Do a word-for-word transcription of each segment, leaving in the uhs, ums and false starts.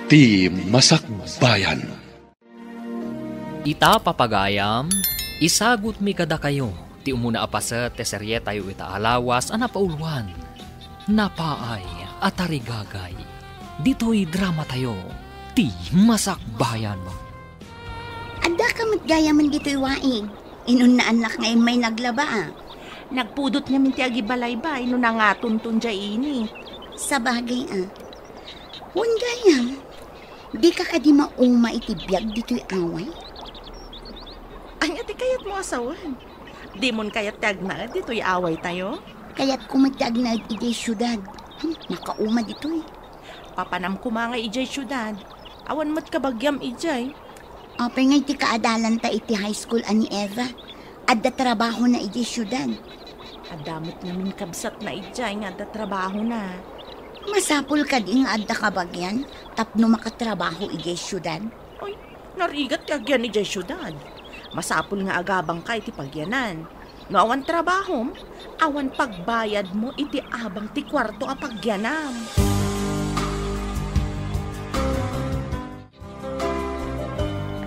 Ti Masakbayan. Ita, papagayam, isagutmi kadakayo ti umuna a paset ti serietayo ita a lawas a napauluan, Napaay a Tarigagay. Ditoy dramatayo, Ti Masakbayan. Adda ka met gayamen ditoy waig. Inunnaannak nga immay naglaba, a. Nagpudot ngamin ti agibalaybay no nangatonton diay ini. Sabagay, a. Wen gayam, dika kadi mauma iti biag ditoy away? Ania ti kayatmo a sawen? Dimon kayat ti agnaed ditoy awaytayo? Kayatko met ti agnaed idiay siudad. Hmm, makauma ditoy. Papanam koma nga idiay siudad. Awan met kabagiam idiay. Apay ngay ti kaadalanta iti high school a ni Eva? Adda trabahona idiay siudad. Adda met ngamin kabsatna idiay nga adda trabahona. Masapul kadi nga adda kabagian tapno makatrabaho idiay siudad? Oy, narigat ti agian idiay siudad. Masapul nga agabangka iti pagianan. No awan trabahom, awan pagbayadmo iti abang ti kuarto a pagianam.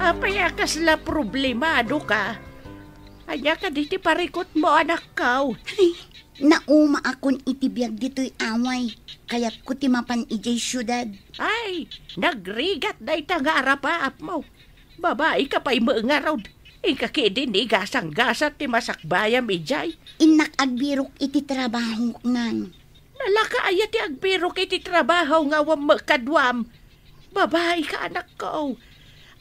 Apay a kasla problemadoka? Ania kadi ti parikutmo, anakko? Ay, naumaakon iti biag ditoy away. Kayatko ti mapan idiay siudad. Ay, nagrigat dayta nga arapaapmo. Babaika pay met ngarud. Inka ketdin ni gasanggasat ti masakbayam idiay. Innak agbirok iti trabahok, nang. Nalaka aya ti agbirok iti trabaho nga awan met kaduam? Babaika, anakko.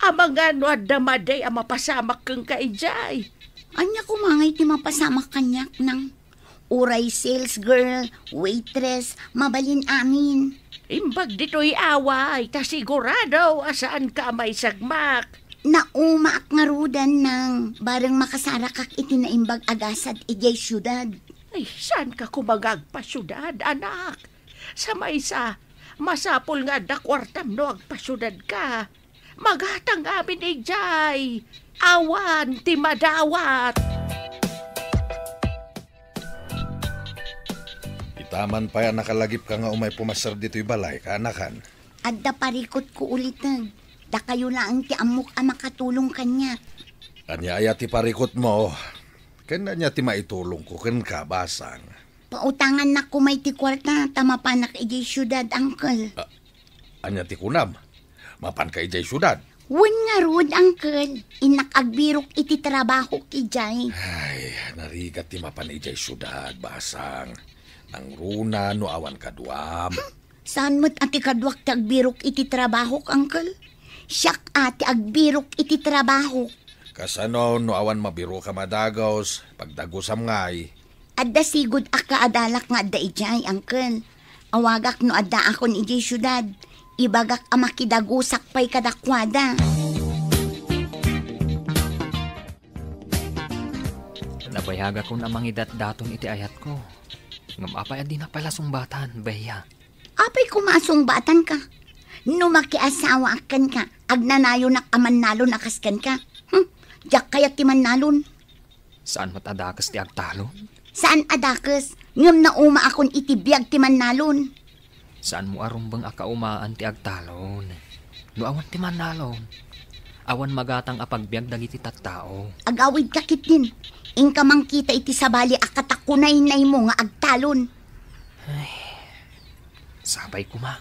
Amangan no adda madi a mapasamak kenka idiay. Ania koma ngay ti mapasamak kaniak, nang? Uray sales girl, waitress, mabalin amin. Imbag ditoy away, ta sigurado a saanka a maisagmak. Naumaak ngaruden, nang, bareng makasarakak iti naimbag a gasat idiay siudad. Ay, saanka koma nga agpasiudad, anak? Sa maysa, masapul nga adda kuartam no agpasiudadka. Magatang amin idiay. Awan ti madawat. Ita man pay a nakalagipka nga umay pumaser ditoy balay, kaanakan. Adda parikutko uliteg. Dakayo laeng ti ammok a makatulong kaniak. Ania aya ti parikutmo? Ken ania ti maitulongko kenka, basang? Pautangannak koma iti kuarta ta mapanak idiay siudad, uncle. Ah, ania ti kunam? Mapanka idiay siudad? Wen ngarud, uncle. Innak agbirok iti trabahok idiay. Ay, narigat ti mapan idiay siudad, basang. Nangruna no awan kaduam. Hmm, saan met a ti kaduak ti agbirok iti trabahok, uncle? Siak a ti agbirok iti trabahok. Kasano no awan mabiroka a madagus, pagdagusam ngay? Adda sigud a kaadalak nga adda idiay, uncle. Awagak no addaakon idiay siudad. Ibagak a makidagusak pay kadakuada. Nabayagakon a mangidatdaton iti ayatko. Ngem apay a dinak pay la sungbatan, Bea? Apay koma a sungbatanka? No makiasawaak kenka, agnanayonak a mannalon a kas kenka. Hmm, diak kayat ti mannalon. Saan met a dakes ti agtalon? Saan a dakes, ngem naumaakon iti biag ti mannalon. Saanmo a rumbeng a kaumaan ti agtalon? No awan ti mannalon, awan magatang a pagbiag dagiti tattao. Agawidka ketdin, inka mangkita iti sabali a katakunaynaymo nga agtalon. Ay, sapay koma,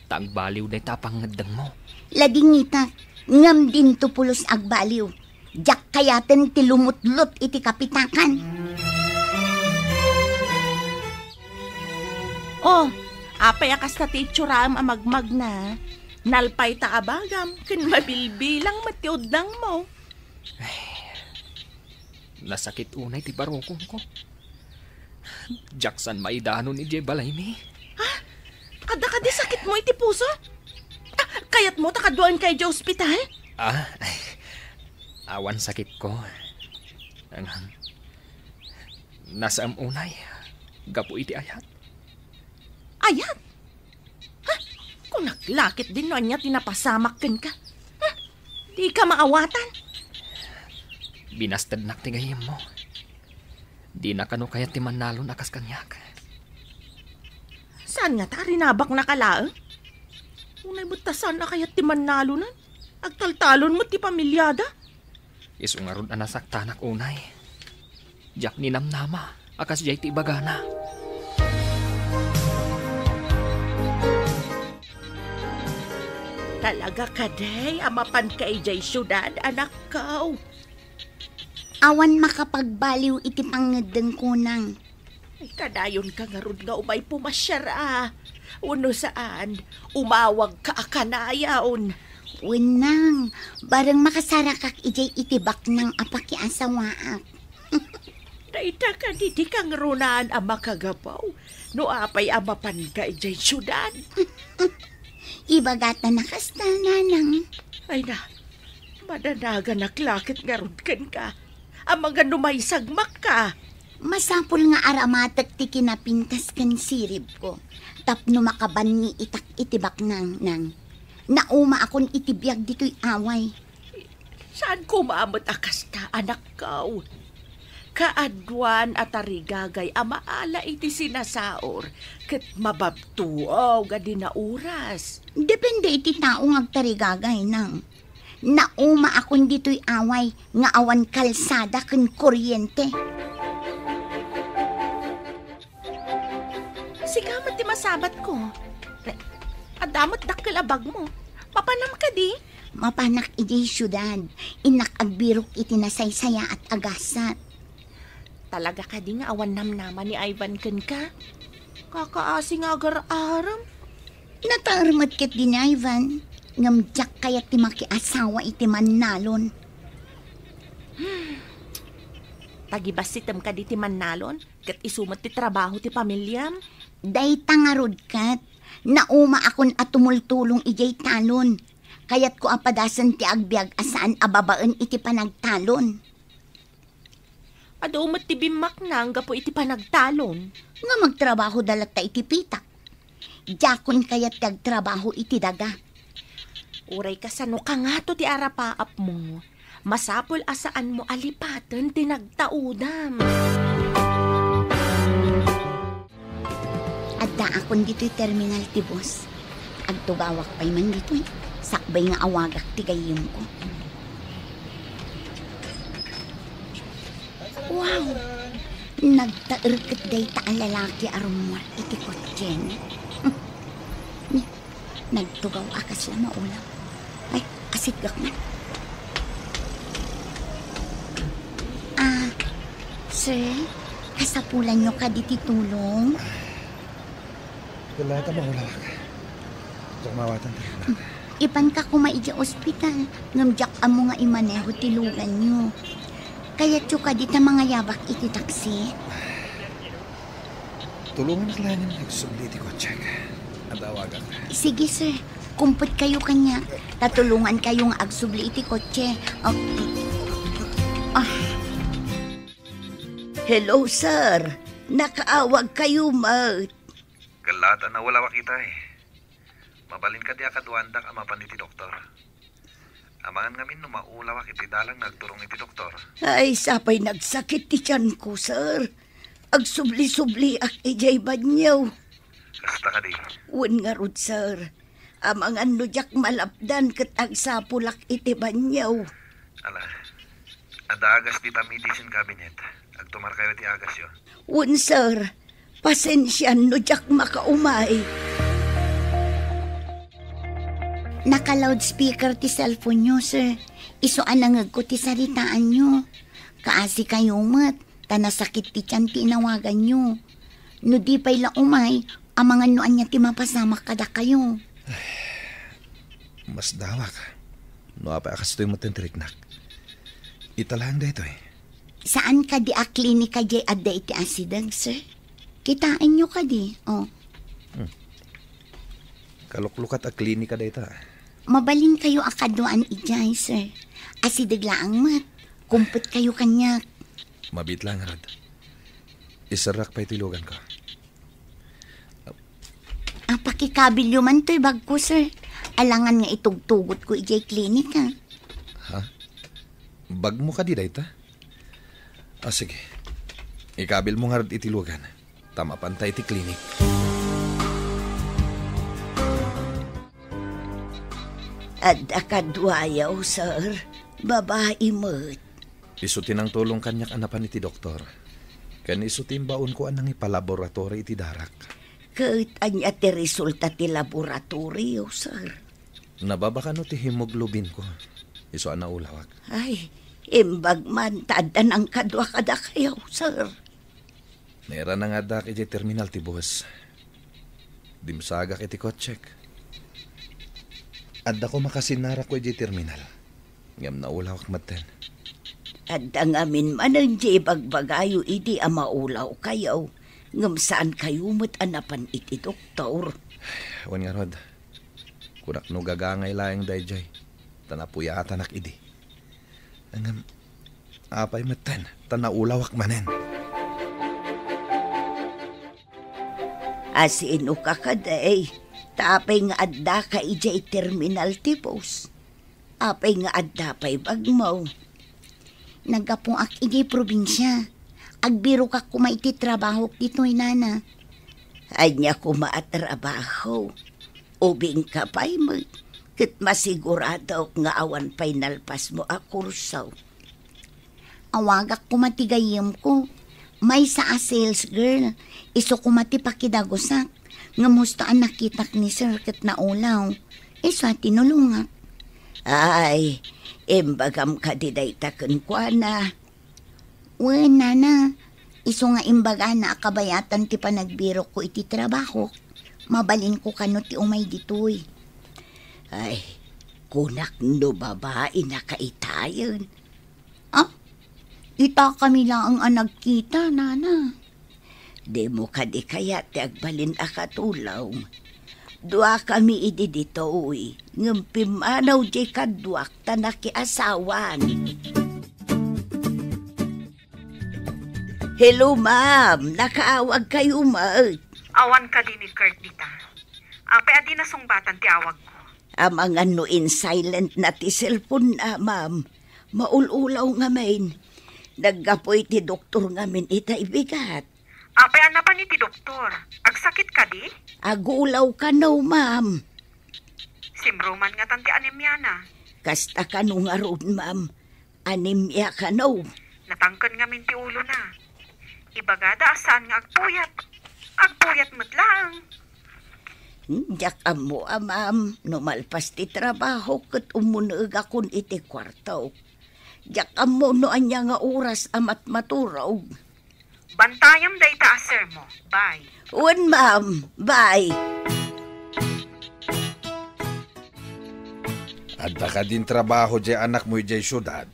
ta agbaliw dayta a pangngeddengmo. Ladingitak, ngem dinto pulos agbaliw. Diak kayaten ti lumutlot iti kapitakan. Oh, apay a kasta ti itsuram a magmagna? Nalpay ta abagam, ken mabilbilang met ti udnangmo. Ay, nasakit unay ti barukongko. Diak saan maidanon idiay balaymi. Ha? Adda kadi sakitmo iti puso? Ah, kayatmo ta kaduaenka idiay ospital? Ah, ay, awan sakitko. Ang, nasaem unay, gapu iti ayat. Ayat? Ha? Kunak la ketdin no ania ti napasamak kenka. Ha? Dika maawatan. Binastednak ti gayyemmo. Dina kano kayat ti mannalon a kas kaniak. Saan ngata a rinabaknaka laeng? Unay met ta saan a kayat ti mannalonan. Agtaltalon met ti pamiliada. Isu ngarud a nasaktanak unay. Diak ninamnama a kasdiay ti ibagana. Talaga kadi a mapanka idiay siudad, anakko? Awan makapagbaliw iti pangngeddengko, Nang. Ay, kadayonka ngarud nga umay pumasiar a. Wenno saan, umawagka a kanayon. Wen, Nang, bareng makasarakak idiay iti baknang a pakiasawaak. Dayta kadi ti kangrunaan a makagapu no apay a mapanka idiay siudad. Ibagata na kasta, Nanang. Ay na, madanaganak la ket ngarud kenka. Amangan no maisagmakka. Masapul nga aramatek ti kinapintas ken siribko tapno makabanni itak iti baknang, Nang. Naumaakon iti biag ditoy away. Saan koma met a kasta, anakko? Kaaduan a tarigagay a maala iti sinasaor ket mababtuaw a di nauras. Depende iti tao nga agtarigagay, Nang. Naumaakon ditoy away nga awan kalsada ken kuryente. Sika met ti masabatko. Adda met dakkel a bagmo. Mapanam kadi? Mapanak idiay siudad. Innak agbirok iti nasaysayaat a gasat. Talaga kadi nga awan namnama ni Ivan kenka? Kakaasi nga agar-arem. Nataer met ketdi ni Ivan, ngem diak kayat ti makiasawa iti mannalon. Tagibassitem kadi ti mannalon, ket isu met ti trabaho ti pamiliam. Dayta ngarud ket, naumaakon a tumultulong idiay talon. Kayatko a padasen ti agbiag a saan a babaen iti panagtalon. Adu met ti bimmaknang gapu iti panagtalon. Nga magtrabahoda latta iti pitak. Diakon kayat ti agtrabaho iti daga. Uray kasano kangato ti arapaapmo, masapul a saanmo a lipaten ti nagtaudam. Addaakon ditoy terminal ti bus. Agtugawak pay man ditoy. Sakbay nga awagak ti gayyemko. Wow! Nagtaer ket dayta a lalaki a rummuar iti kotsien. Nagtugaw a kasla maulaw. Ay, asitgak man. Ah, sir, kasapulanyo kadi ti tulong? Ket la ta maulawak. Diak maawatan ti riknak. Ipanka koma idiay ospital, ngem diak ammo nga imaneho ti luganyo. Kayatyo kadi ta mangayabak iti taksi? Tulonganak laengen nga agsubli iti kotsiek. Adda awagak. Sige, sir. Kumpetkayo kaniak. Ta tulongankayo nga agsubli iti kotsie. Oh. Ah. Hello, sir. Nakaawagkayo met. Ket la ta naulawak itay. Mabalin kadi a kaduaandak a mapan iti doktor? Amangan ngamin no maulawak iti dalan nga agturong iti doktor. Ay, sapay nagsakit ti tianko, sir. Agsubli-subliak idiay banio. Kasta kadi? Wen ngarud, sir. Amangan no diak malapdan ket agsapulak iti banio. Ala, adda agas dita medicine cabinet. Agtumarkayo ti agasyo. Wen, sir. Pasensian no diak makaumay. Naka-loudspeaker ti cellphone-yo, sir. Isu a nangegko ti saritaanyo. Kaasikayo met, ta nasakit ti tian ti inawaganyo. No di pay la umay, amangan no ania ti mapasamak kadakayo. Masdawak. No apay a kastoy met ti riknak. Ita laeng daytoy. Saan kadi a klinika diay adda iti asideg, sir? Kitaenyo kadi, oh. Hmm. Kaluklukat a klinika dayta. Mabalinkayo a kaduaan idiay, sir. Asideg laeng met. Kumpetkayo kaniak. Mabiit laeng ngarud. Iserrak pay ti luganko. Ah, pakikabilyo man toy bagko, sir. Alangan nga itugtugotko idiay klinika. Ha? Bagmo kadi dayta? Ah, sige. Ikabilmo ngarud iti lugan. Ta mapanta iti klinik. Adda kaduayo, sir. Babai met. Isu ti nangtulong kaniak a napan iti doktor. Ken isu ti imbaonko a nangipalaboratory iti darak. Ket ania ti resulta ti laboratorio, sir? Nababa kano ti hemoglobinko. Isu a naulawak. Ay, imbag man ta adda nangkadua kadakayo, sir. Nairana nga addaak idiay terminal ti bus. Dimsagak iti kotsek. Adda ko makasinarakko idiay terminal. Ngem naulawak metten. Adda ngamin manen diay ibagbagayo idi a maulawkayo, ngem saankayo met a napan iti doktor. Wen ngarud, kunak no gagangay laeng daydiay, ta napuyatanak idi. Ngem, apay metten, ta naulawak manen. Asino ka kadi, ta apay nga addaka idiay terminal ti bus? Apay nga adda pay bagmo? Naggapuak idiay probinsia. Agbirokak koma iti trabahok ditoy, nana. Ania koma a trabaho? Ubingka pay met, ket masiguradok nga awan pay nalpasmo a kurso. Awagak koma ti gayyemko. Maysa a sales girl, isu koma ti pakidagusak. Ngem husto a nakitak ni sir ket naulaw. Isu a tinulongak. Ay, imbagam kadi dayta kenkuana? Wen, nana. Isu nga imbagana a kabayatan ti panagbirokko iti trabahok. Mabalinko kano ti umay ditoy. Ay, kunak no babaina ka itayen. Ah? Itakami laeng a nagkita, nana. Dimo kadi kayat ti agbalin a katulong? Duakami idi ditoy, ngem pimmanaw diay kaduak ta nakiasawan. Hello, ma'am. Nakaawagkayo met. Awan kadi ni Kurt dita. Apay a di nasungbatan ti awagko? Amangan no in-silent na ti cellphone na, ma'am. Maul-ulaw ngamin. Naggapu iti doktor ngamin itay bigat. Apay a napan iti doktor? Agsakit kadi? Agulaw kano, ma'am. Simruman ngatan ti anemiana. Kasta kano ngarud, ma'am. Anemia kano? Natangken ngamin ti ulona. Ibagada a saan nga agpuyat. Agpuyat met laeng. Hmm, diak ammo a, ma'am, no malpas ti trabaho ket ummuneegakon iti kuarto. Diak ammo no ania nga oras a matmaturog. Bantayam dayta a sermo. Bye. Wen, ma'am. Bye. Adda kadin trabaho diay anakmo idiay siudad?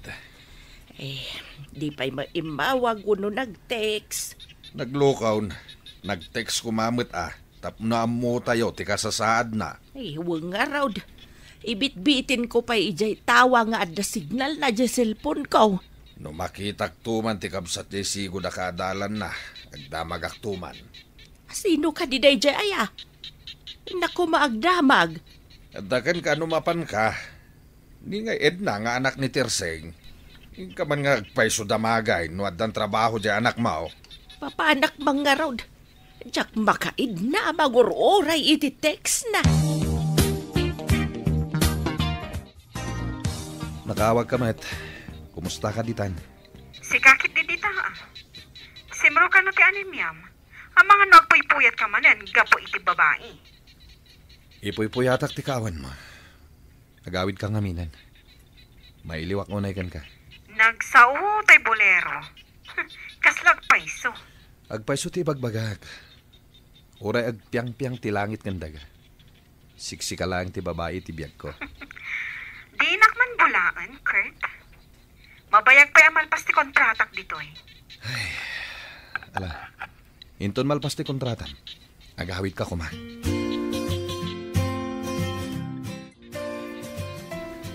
Eh, di pay maimmawag wenno nag-text. Naglukaw. Nag-text koma met a. Tapno ammotayo ti kasasaadna. Ay, wen ngarud. Ibitbitinko pay idiay tawa nga adda signalna diay cellphoneko. No makitakto man ti kabsat diay sigud a kaadalanna, agdamagakto man. Sino kadi daydiay aya? Naku, maagdamag. Adda kenka no mapanka. Ni nga Edna nga anak ni Terseng. Inka man nga agpayso damagay no addan trabaho diay anakmo. Papanak man ngarud. Diak makaidna a mangur-uray iti text na. Nakaawag ka met. Kumusta ka ditan? Sika ket di dita, a. Simro kano ti anemiam? Amangan no agpuypuyat ka manen gapu iti babai. Ipuypuyatak ti kaawan mo. Agawid ka ngaminen. Mailiwak unay kenka. Nagsao tay bolero. Kasla agpayso. Agpayso ti ibagbagak. Uray agpiangpiang ti langit ken daga. Siksika laeng ti babai ti biagko. Dinak man bulaen, Kurt. Mabayag pay a malpas ti kontratak ditoy. Ay, ala. Inton malpas ti kontratam, agawid ka koma.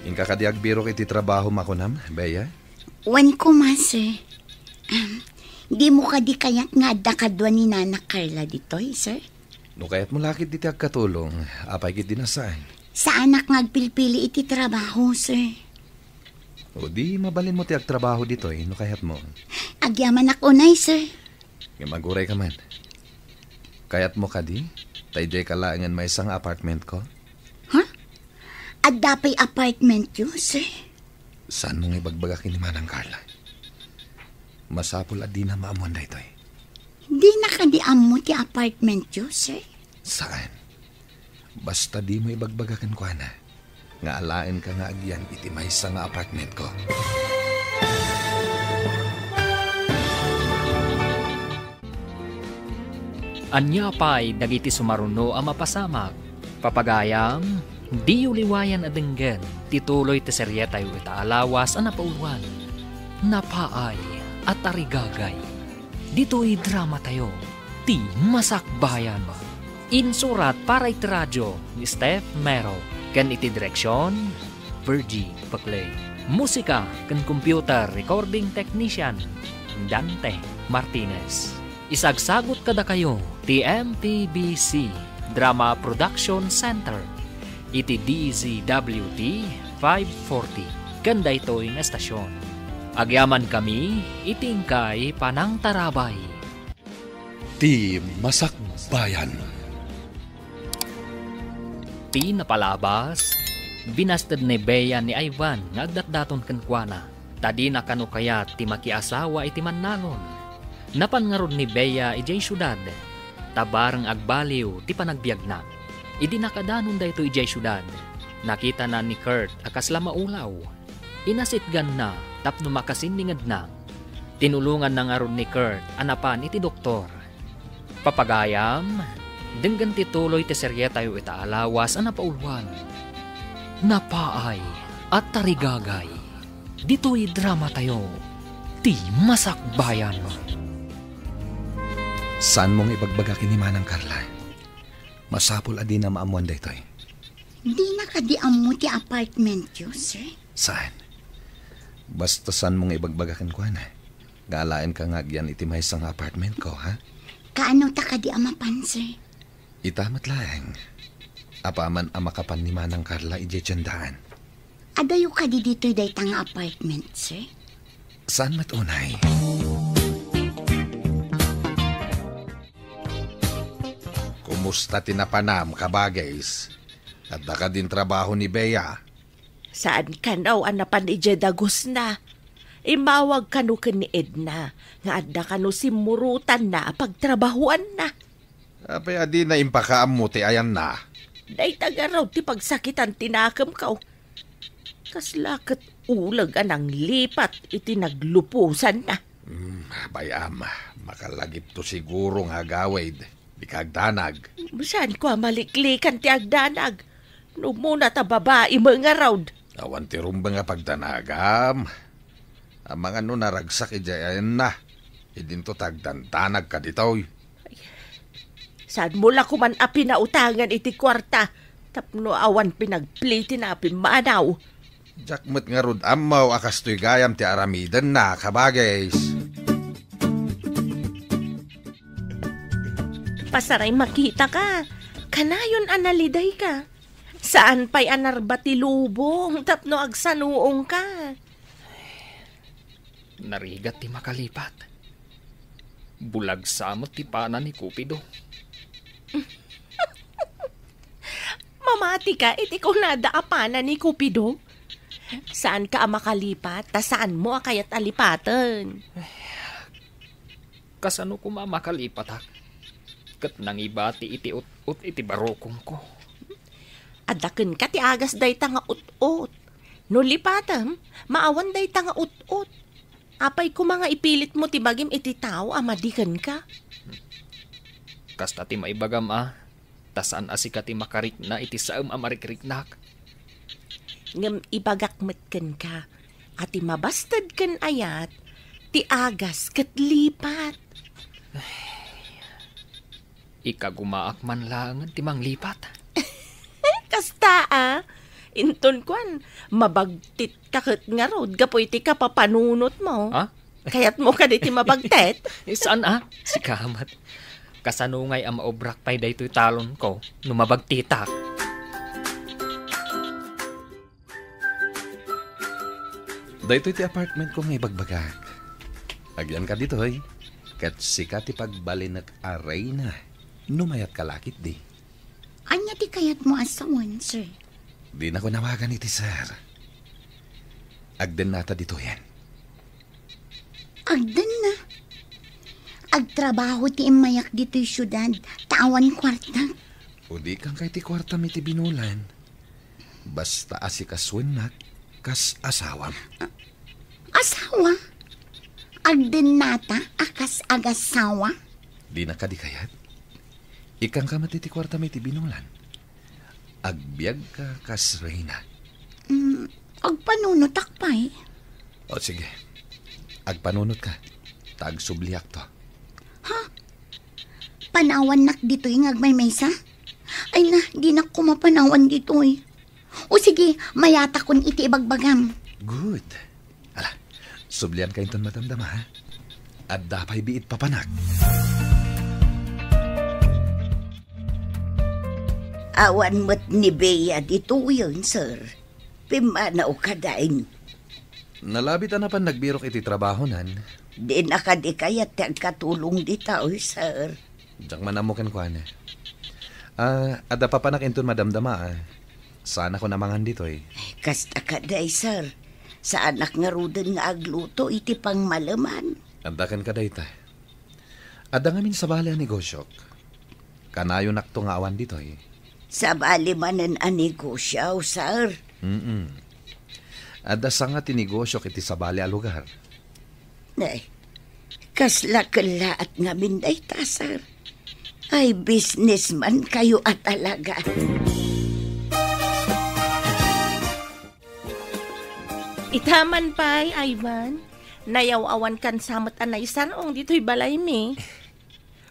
Inka kadi agbirok iti trabaho makunam, Bea? Wen koma, sir. Am, di mo kadi kayat nga adda kadua ni Nana Carla ditoy, sir? No kayat mo lakit diti agkatulong, apay ket di nasaan? Saanak nga agpilpili iti trabaho, sir. O di, mabalin mo ti agtrabaho ditoy, no kayat mo. Agyamanak unay, sir. Ngem aguray ka man. Kayat mo kadi? Ta idiay ka laengen maysa nga apartment ko? Ha? Adda pay apartmentyo, sir? Saanmo nga ibagbaga ken ni Manang Carla? Masapul a dina maammoan daytoy. Dina kadi ammo ti apartmentyo, sir? Saan. Basta dimo ibagbaga kenkuana nga alaenka nga agyan iti maysa nga apartmentko. Ania pay dagiti sumaruno a mapasamak? Papagayam, diyo liwayan a denggen ti tuloy ti serietayo ita a lawas a napauluan, Napaay a Tarigagay. Ditoy dramatayo, ti Masakbayan. Insurat para iti radio ni Steph Mero, ken iti direksion, Virgie Paclay. Musika ken computer recording technician, Dante Martinez. Isagsagut kadakayo ti M P B C Drama Production Center iti D Z W T five forty ken daytoy nga estasion. Agyamankami iti inkay panangtarabay. Ti Masakbayan. Ti napalabas, binasted ni Bea ni Ivan nga agdatdaton kenkuana, ta dina kano kayat ti makiasawa iti mannalon. Napan ngarud ni Bea idiay siudad, ta bareng agbaliw ti panagbiagna. Idi nakadanon daytoy idiay siudad, nakitana ni Kurt a kasla maulaw. Inasitganna tapno makasinningedna. Tinulonganna ngarud ni Kurt a napan iti doktor. Papagayam, denggen ti tuloy ti serietayo ita a lawas a napauluan, Napaay a Tarigagay. Ditoy dramatayo, ti Masakbayan. Saanmo nga ibagbaga ken ni Manang Carla? Masapul a dina maammoan daytoy. Dina kadi ammo ti apartmentyo, sir? Saan? Basta saanmo nga ibagbaga kenkuana nga alaenka nga agyan iti maysa nga apartmentko, ha? Kaano ta kadi a mapan, sir? Ita met laeng. Apaman a makapan ni Manang Carla idiay tiendaan. Adayo kadi ditoy dayta nga apartment, sir? Saan met unay? Kumusta ti napanam, kabagis? Adda kadin trabaho ni Bea? Saan kano a napan idiay dagusna. Immawag kano ken ni Edna nga adda kano simmurotanna a pagtrabahoanna. Apay a dina impakaammo ti ayanna? Dayta ngarud ti pagsakitan ti nakemko. Kasla ket uleg a nanglipat iti nagluposanna. Hmm, bay-am, makalagipto siguro nga agawid. Dika agdanag. Saanko a maliklikan ti agdanag. No umuna ta babai met ngarud. Awan ti rumbeng a pagdanagam. Amangan no naragsak idiay ayanna. Idinto ta agdandanagka ditoy. Saanmo la koman a pinautangan iti kuarta tapno awan pinagplitina a pimmanaw. Diak met ngarud ammo a kastoy gayam ti aramidenna, kabagis. Pasaray makitaka. Kanayon a nalidayka. Saan pay a narba ti lubong tapno agsanuongka. Narigat ti makalipat. Bulag sa met ti pana ni Cupido. Mamatika iti kunada a pana ni Cupido. Saanka a makalipat, ta saanmo a kayat a lipaten. Kasano koma a makalipatak? Ket nangibati iti ut-ot iti barukongko. Adda kenka ti agas dayta nga ut-ot. No lipatem, maawan dayta nga ut-ot. Apay koma nga ipilitmo ti bagim iti tao a madi kenka? Kasta ti maibagam a, ta saan a sika ti makarikna iti saem a marikriknak. Ngem ibagak met kenka a ti mabasted ken ayat, ti agas ket lipat. Ikagumaak man laengen ti manglipat. Kasta a, inton kuan, mabagtitka ket ngarud gapu iti kapapanunotmo. Ha? Kayatmo kadi ti mabagtit? Eh, saan a? Sika met. Kasano ngay a maobrak pay daytoy talonko no mabagtitak? Daytoy ti apartmentko nga ibagbagak. Agyanka ditoy, ket sika ti pagbalinek a reyna no mayatka la ketdi. Ania ti kayatmo a sawen, sir? Dinako nawagan iti sir. Agdennata ditoyen. Agdenna? Agtrabaho ti immayak ditoy siudad, ta awan kuarta. Udikan kay ti kuartam iti binulan. Basta asikasuennak kas asawam. Asawa? Agdennata a kas agasawa? Dina kadi kayat? Ikkanka met iti kuartam iti binulan. Agbiagka kas reyna. Mm, agpanunotak pay. O sige, agpanunotka, ta agsubliakto. Ha? Panawannak ditoy nga agmaymaysa? Ay na, dinak koma panawan ditoy. O sige, mayatakon iti ibagbagam. Good. Ala, sublianka inton madamdama, ha? Adda pay biit papanak. Awan met ni Bea ditoyen, sir. Pimmanaw kadain. Nalabit a napan nagbirok iti trabahonan. Dina kadi kayat ti agkatulong ditoy, sir. Diak man ammo kenkuana. Ah, adda papanak inton madamdama, ah. Saanakon a mangan ditoy. Kasta kadi, sir. Saanak ngaruden nga agluto iti pangmaleman. Adda kenka dayta. Adda ngamin sabali a negosyok. Kanayonakto nga awan ditoy. Sabali manen a negosyo, sir? Mm-mm. Adda sanga ti negosyok iti sabali a lugar. Ay, kasla kellaat ngamin dayta, sir. Ay, businessman kayo a talaga. Ita man pay, Ivan. Nayaw-awankan sa met a naisar-ong ditoy balaymi.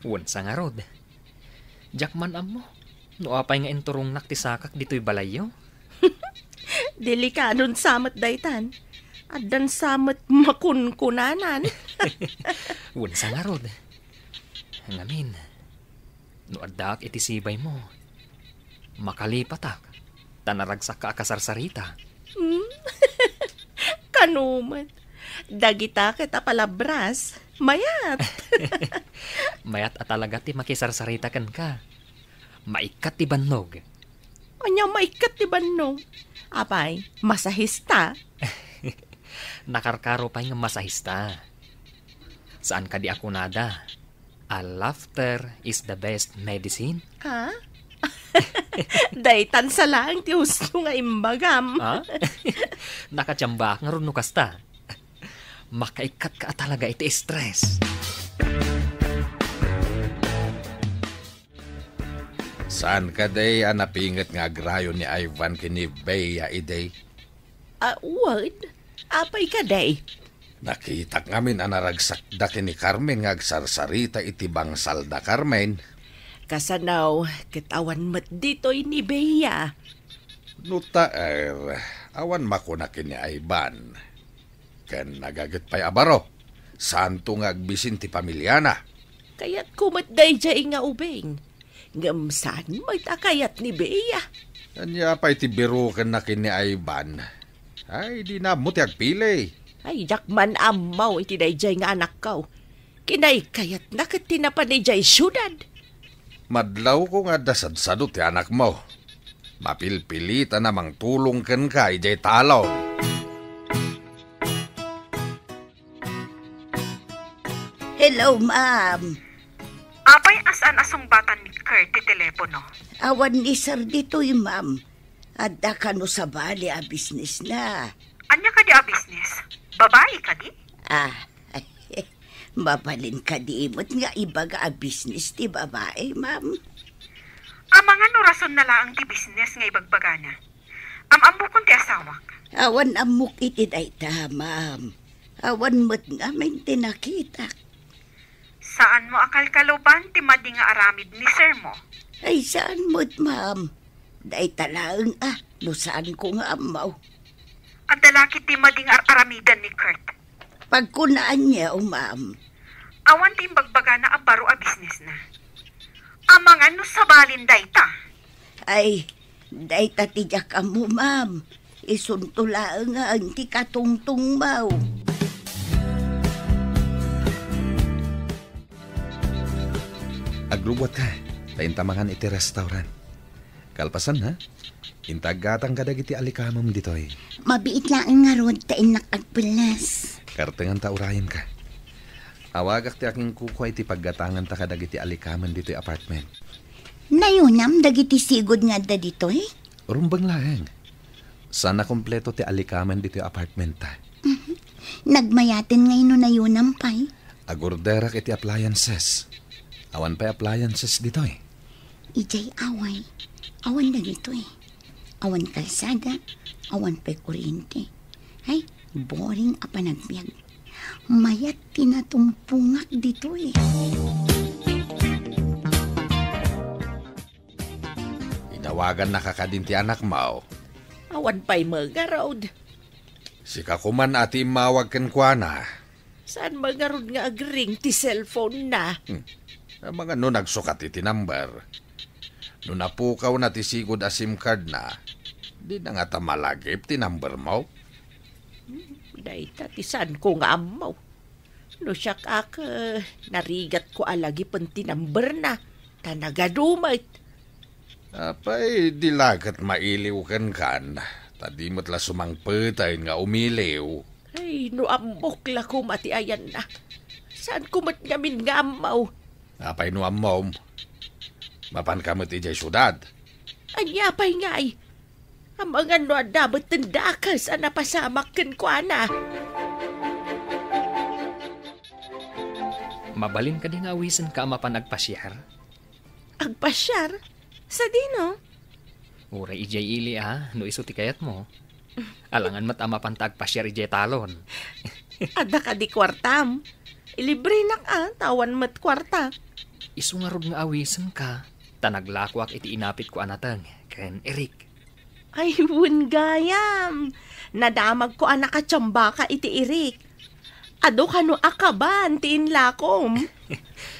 Wen sa ngarud. Diak man ammo no apay nga inturongnak ti sakak ditoy balayyo. Delikadon sa met daytan. Addan sa met makunkunanan. Wen sa ngarud. Ngamin, no addaak iti sibaymo, makalipatak, ta naragsakka a kasarsarita. Hmm? Kano met. Dagita ket a palabras, mayat. Mayat a talaga ti makisarsarita kenka. Maikkat ti bannog. Ania maikkat ti bannog? Apay, masahista? Nakarkaro pay nga masahista. Saan kadi a kunada a laughter is the best medicine? Ha? Daytan sa laeng ti husto nga imbagam. Ha? Nakatiambaak ngarud no kasta. Makaikkatka a talaga iti stress. Saan kadi a napinget nga agrayo ni Ivan ken ni Bea idi? Ah, wen. Apay kadi? Nakitak ngamin a naragsakda ken ni Carmen nga agsarsarita iti bangsalda, Carmen. Kasano ket awan met ditoy ni Bea? No ta, er, awan makuna ken ni Ivan. Ken nagaget pay a baro, saanto nga agbisin ti pamiliana. Kayatko met daydiay nga ubing. Ngem saan met a kayat ni Bea? Ania pay ti birokenna ken ni Ivan? Ay, dina ammo ti agpili. Ay, diak man ammo iti daydiay nga anakko. Kinaykayatna ket ti napan idiay siudad. Madlawko nga adda sadsado ti anakmo. Mapilpilitan a mangtulong kenka idiay talon. Hello, ma'am. Apay a saan a sungbatan ni Kurt ti telepono? Awan ni sir ditoy, ma'am. Adda kano sabali a businessna. Ania kadi a business? Babai kadi? Ah, mabalin kadi met nga ibaga a business ti babai, ma'am? Amangan no rasonna laeng ti business nga ibagbagana. Am-ammokon ti asawak. Awan ammok iti dayta, ma'am. Awan met ngamin ti nakitak. Saanmo a kalkaluban ti madi nga aramid ni sirmo? Ay, saan met, ma'am. Dayta laeng a, no saanko nga ammo. Adda la ketdi madi nga ar-aramidan ni Kurt? Pagkunaanyo, ma'am. Awan ti imbagbagana a baro a businessna. Amangan no sabalin dayta. Ay, dayta ti diak ammo, ma'am. Isunto laeng ti katungtungmo. Aglubbuatka, ta inta mangan iti restaurant. Kalpasanna, Inta aggatang kadagiti alikamem ditoy. Mabiit laeng ngarud ta innak agpelles. Kartengan ta urayenka. Awagak ti akinkukua iti paggatanganta kadagiti alikamen ditoy apartment. Nayunam dagiti sigud nga adda ditoy? Rumbeng laeng. Saan a kompleto ti alikamen ditoy apartmenta. Mhm. Nagmayaten ngay no nayunam pay. Agorderak iti appliances. Awan pay appliances ditoy. Idiay away, awan dagitoy. Awan kalsada, awan pay kuryente. Ay, boring a panagbiag. Mayat ti natumpongak ditoy. Inawagannaka kadin ti anakmo? Awan pay met ngarud. Sika koman a ti immawag kenkuana. Saan met ngarud nga agring ti cellphone-na? Hmm. Amangan no nagsukat iti number. No napukawna ti sigud a SIM card-na, dina ngata malagip ti number-mo? Hmm, dayta ti saanko nga ammo. No siak ak, eh, narigatko a lagipen ti number-na, ta nagadu met. Apay, di la ket mailiw kenkan, ta di met la sumangpetaen nga umiliw. Ay, no ammok la koma ti ayanna. Saanko met ngamin nga ammo. Apay no ammom? Mapanka met idiay siudad? Ania pay ngay? Amangan no adda met ti dakes a napasamak kenkuana. Mabalin kadi nga awisenka a mapan agpasiar? Agpasiar? Sadino? Uray idiay ili a, no isu ti kayatmo. Alangan met a mapanta agpasiar idiay talon. Adda kadi kuartam? Ilibrenak a, ta awan met kuarta. Isu ngarud nga awisenka, ta naglakoak iti inapitko a nateng ken Eric. Ay, wen gayam. Nadamagko a nakatiambaka iti Eric. Adu kano a kaban ti inlakom?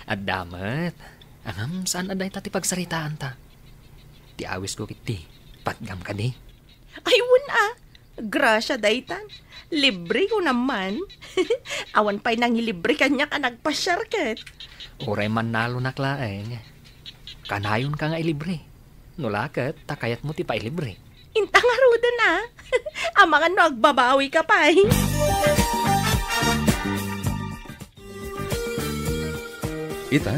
Adda met. Ngem saan a dayta ti pagsaritaanta. Ti awisko ketdi, patgam kadi. Ay, wen a. Grasia daytan. Libre ko naman. Awan pay nangilibre kaniak a nagpasiar ket. Uray mannalonak laeng. Kanayonka nga ilibre. No la ket, ta kayatmo ti pailibre. Inta ngaruden a. Amangan no agbabawika pay. Ita,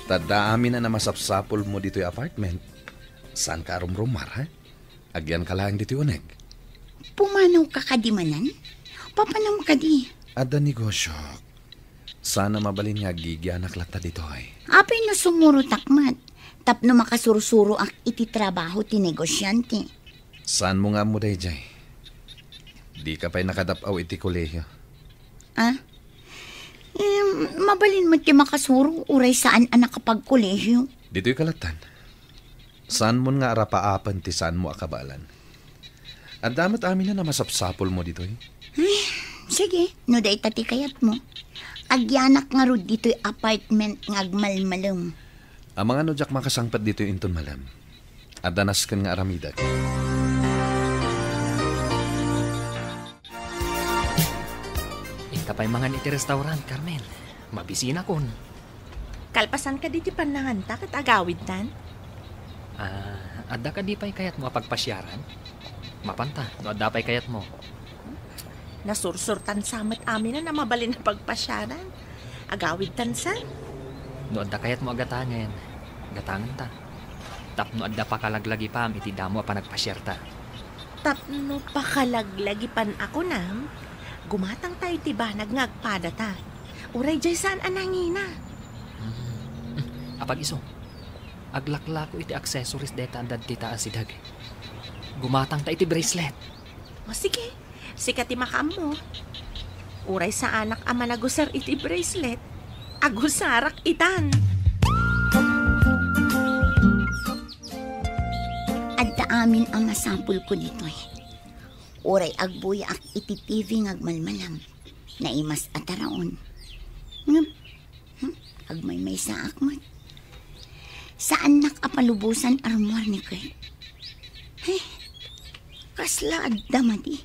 ta adda amin a namasapsapulmo ditoy apartment. Saanka a rumrumar, ha? Agyanka laeng ditoy uneg. Pumanawka kadi manen? Papanam kadi? Adda negosiok. Saan a mabalin nga aggigyanak latta ditoy. Apay no sumurotak met, tapno makasursuroak iti trabaho ti negosiante. Saanmo nga ammo daydiay? Dika pay nakadap-aw iti kolehio. Ah? Em, mabalin met ti makasuro, uray saan a nakapagkolehio. Ditoy kalatan. Saanmon nga arapaapen ti saanmo a kabaelan. Adda met amin a namasapsapulmo ditoy. Ay, sige, no dayta ti kayatmo. Agyanak ngarud ditoy apartment nga agmalmalem. Amangan no diak makasangpet ditoy inton malem. Adda nasken nga aramidek. Inta pay mangan iti restaurant, Carmen. Mabisinakon. Kalpasan kadi ti pannanganta ket agawidtan? Ah, adda kadi pay kayatmo a pagpasiaran? Mapanta, no adda pay kayatmo. Nasursurtan sa met amin a mabalin a pagpasiaran. Agawidtan sa? No adda kayatmo a gatangen, gatangenta. Tapno adda pakalaglagipam iti damo a panagpasiarta. Tapno pakalaglagipan a kunam, gumatangta iti banag nga agpadata. Uray diay saan a nangina. Hmm. Apag-isu, aglaklako iti accessories dayta adda dita a sideg. Gumatangta iti bracelet. O sige, sika ti makaammo. Uray saanak a managusar iti bracelet, agusarak itan. Adda amin a masapulko ditoy. Uray agbuyaak iti T V nga agmalmalam, naimas a taraon. Ngem, hmm, agmaymaysaak met. Saannak a palubosan a rummuar ni Kurt. Ay, kasla adda madi.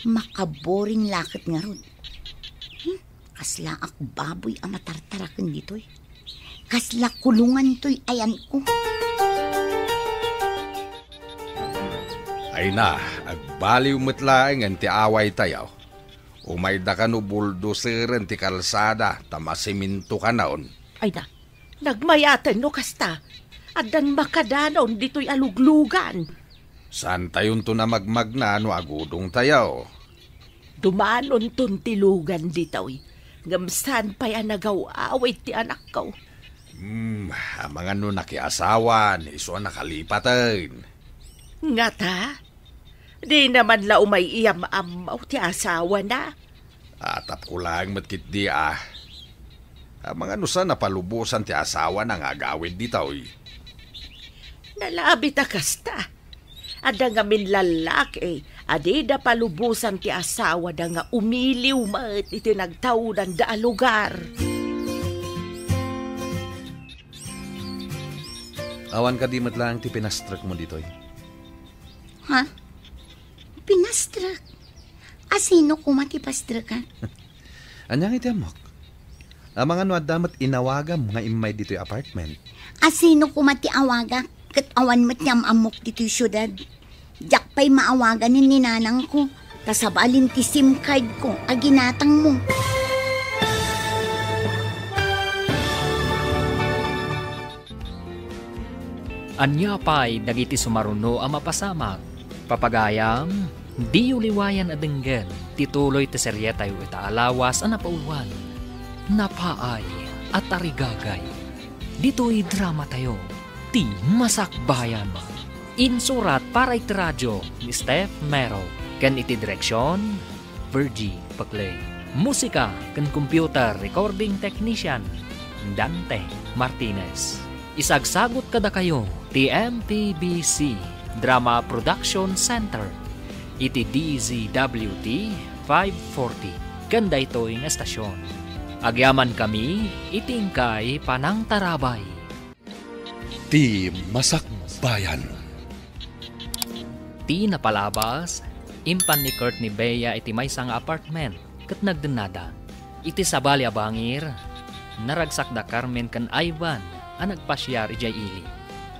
Makaboring la ket ngarud. Hmm? Kaslaak baboy a matartaraken ditoy. Kasla kulongan toy ayanko. Ay na, agbaliw met laengen ti awaytayo. Umayda kano buldoseren ti kalsada ta masiminto kanon. Ay na, nagmayaten no kasta. Addan makadanon ditoy a luglugan. Saantayonton a magmagna no agudongtayo. Dumanonton ti lugan ditoy, ngem saan pay a nagaw-awid ti anakko. Hmm, amangan no nakiasawan, isu a nakalipaten. Ngata? Di naman la umay iyam-ammo ti asawana. Atapko laeng met ketdi a. Amangan no saan a palubosan ti asawana nga agawid ditoy. Nalabit a kasta. Adda ngamin lallaki a dida palubosan ti asawada nga umiliw met iti nagtaudanda a lugar. Awan kadi met laeng ti pinastrekmo ditoy? Ha? Pinastrek? Asino koma ti pastrekak? Ania nga iti ammok? Amangan no adda met inawagam nga immay ditoy apartment. Asino koma ti awagak ket awan met ti am-ammok ditoy siudad? Diak pay maawaganen ni nanangko, ta sabalin ti SIM card ko a ginatangmo. Ania pay dagiti sumaruno a mapasamak? Papagayam, diyo liwayan a denggen ti tuloy ti serietayo ita a lawas a napauluan, Napaay a Tarigagay, ditoy dramatayo, Ti Masakbayan. Insurat para iti radio ni Steph Mero, ken iti direksion, Virgie Paclay. Musika ken computer recording technician, Dante Martinez. Isagsagut kadakayo ti M P B C Drama Production Center iti D Z W T five forty ken daytoy nga estasion. Agyamankami iti inkay panangtarabay. Ti Masakbayan. Ti napalabas, impan ni Kurt ni Bea iti maysa nga apartment ket nagdennada. Iti sabali a bangir, naragsak da Carmen ken Ivan a nagpasiar idiay ili.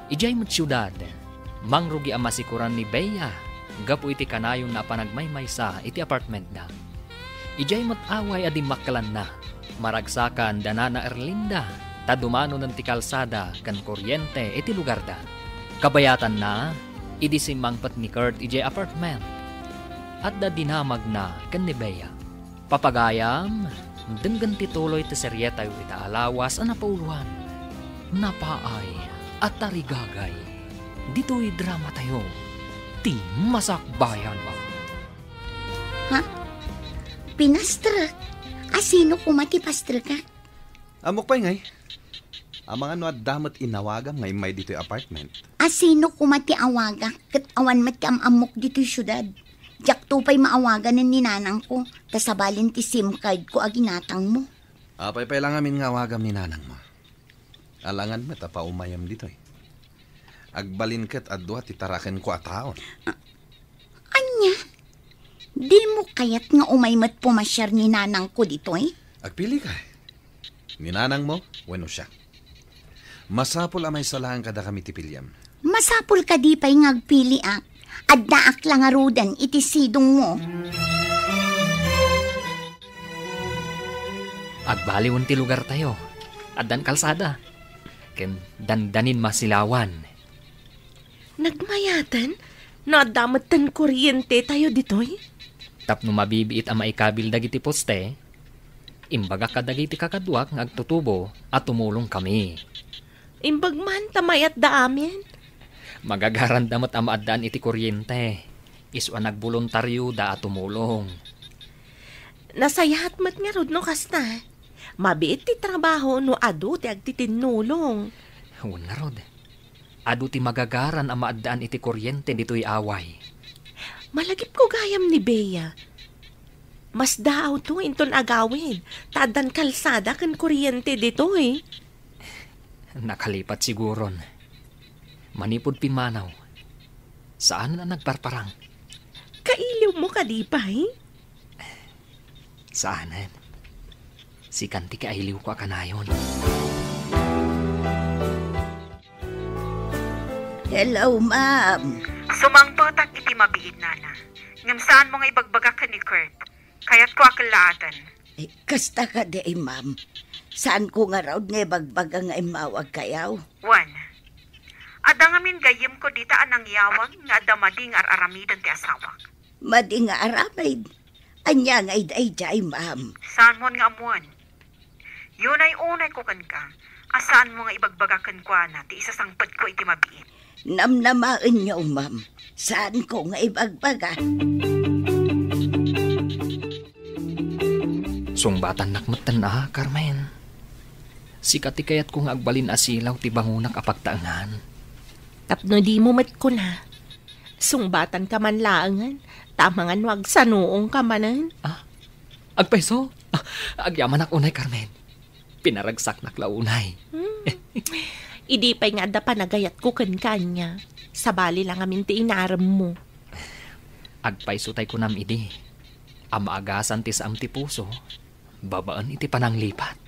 Idiay met siudad, mangrugi a masikoran ni Bea gapu iti kanayonna a panagmaymaysa iti apartmentda. Idiay met away a dimmakkelanna, maragsakan da Nana Erlinda ta dumanonen ti kalsada ken koriente iti lugarda. Kabayatanna, idi simmangpet ni Kurt idiay apartment, adda dinamagna ken ni Bea. Papagayam, denggen ti tuloy ti serietayo ita a lawas a napauluan, Napaay a Tarigagay, ditoy dramatayo, Ti Masakbayan. Ha? Pinastrek? Asino koma ti pastrekak? Ammok pay ngay. Amangan no adda met inawagam nga immay ditoy apartment. Asino koma ti awagak ket awan met ti am-ammok ditoy siudad? Diakto pay maawaganen ni nanangko, ta sabalin ti SIM card ko a ginatangmo. Apay pay la ngamin nga awagam ni nanangmo? Alangan met a paumayam ditoy. Agbalin ket adu ti tarakenko a taon. A-, ania? Dimo kayat nga umay met pumasiar ni nanangko ditoy? Agpili ka. Ni nanangmo wenno siak? Masapul a maysa laeng kadakami ti piliam. Masapul kadi pay nga agpiliak. Addaak la ngaruden iti sidongmo. Agbaliwen ti lugartayo. Addan kalsada. Ken dandanin masilawan. Nagmayaten no adda metten korientetayo ditoy? Tapno mabibiit a maikabil dagiti poste, imbagak kadagiti kakaduak nga agtutubo a tumulongkami. Imbag man ta mayatda amin. Magagaranda met a maaddaan iti koriente. Isu a nagboluntarioda a tumulong. Nasayaat met ngarud no kasta. Mabiit ti trabaho no adu ti agtitinnulong. Wen ngarud, adu ti magagaran a maaddaan iti koriente ditoy away. Malagipko gayam ni Bea. Masdaawto inton agawid, ta addan kalsada ken koriente ditoy. Nakalipat siguron. Manipud pimmanaw, saanen a nagparparang. Kailiwmo kadi pay? Saanen. Sikan ti kailiwko a kanayon. Hello, ma'am. Sumangpetak iti mabiit, nana. Ngem saanmo nga ibagbaga ken ni Kurt. Kayatko a kellaatan. Eh, kasta kadi, ma'am. Saanko ngarud nga ibagbaga nga immawagkayo? Wen, adda ngamin gayyemko dita a nangyawag nga adda madi nga ar-aramiden ti asawak. Madi nga aramid? Ania nga daydiay, ma'am? Saanmon nga ammoen? Yunay-unayko kenka a saanmo nga ibagbaga kenkuana ti isasangpetko iti mabiit. Namnamaenyo, ma'am. Saanko nga ibagbaga. Sungbatannak metten a, Carmen. Sika ti kayatko nga agbalin a silaw ti bangonak a pagtaengan. Tapno dimo met kuna, sungbatanka man laengen, ta amangan no agsanuongka manen. Ah, agpayso? Ah, agyamanak unay, Carmen. Pinaragsaknak la unay. Hmm. Idi pay nga adda panagayatko kenka ania, sabali la ngamin ti inaremmo. Agpayso tay kunam idi a maagasan ti saem ti puso babaen iti pananglipat.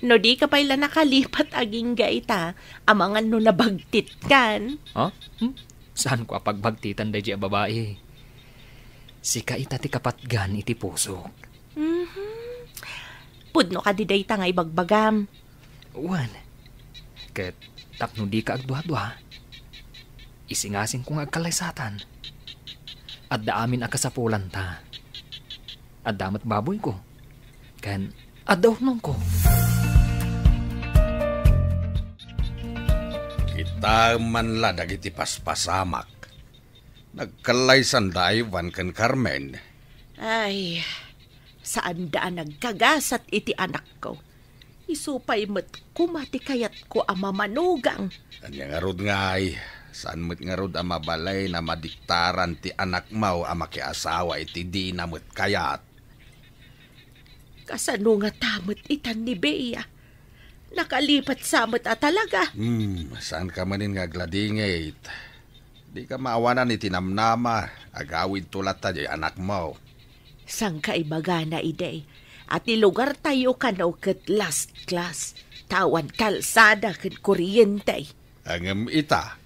No dika pay la nakalipat agingga ita, amangan no nabagtitkan. Ha? Hmm? Saanko a pagbagtitan daydiay a babai. Sika ita ti kapatgan iti pusok. Mhm. Pudno kadi dayta nga ibagbagam? Wen, ket tapno dika agduadua, isingasingko nga agkallaysatan. Adda amin a kasapulanta. Adda met baboyko, ken adda urnongko. Kitaem man la dagiti paspasamak. Nagkallaysan da Ivan ken Carmen. Ay, saanda a nagkagasat iti anakko. Isu pay met koma ti kayatko a mamanugang. Ania ngarud ngay, saan met ngarud a mabalin a madiktaran ti anakmo a makiasawa iti dina met kayat? Kasano ngata met itan ni Bea? Nakalipat sa met a talaga. Hmm, saanka manen nga agladingit. Dika maawanan iti namnama, agawidto latta diay anakmo. Saan ka ibagana idi a ti lugartayo kano ket last class, ta awan kalsada ken kuryente? Ngem ita,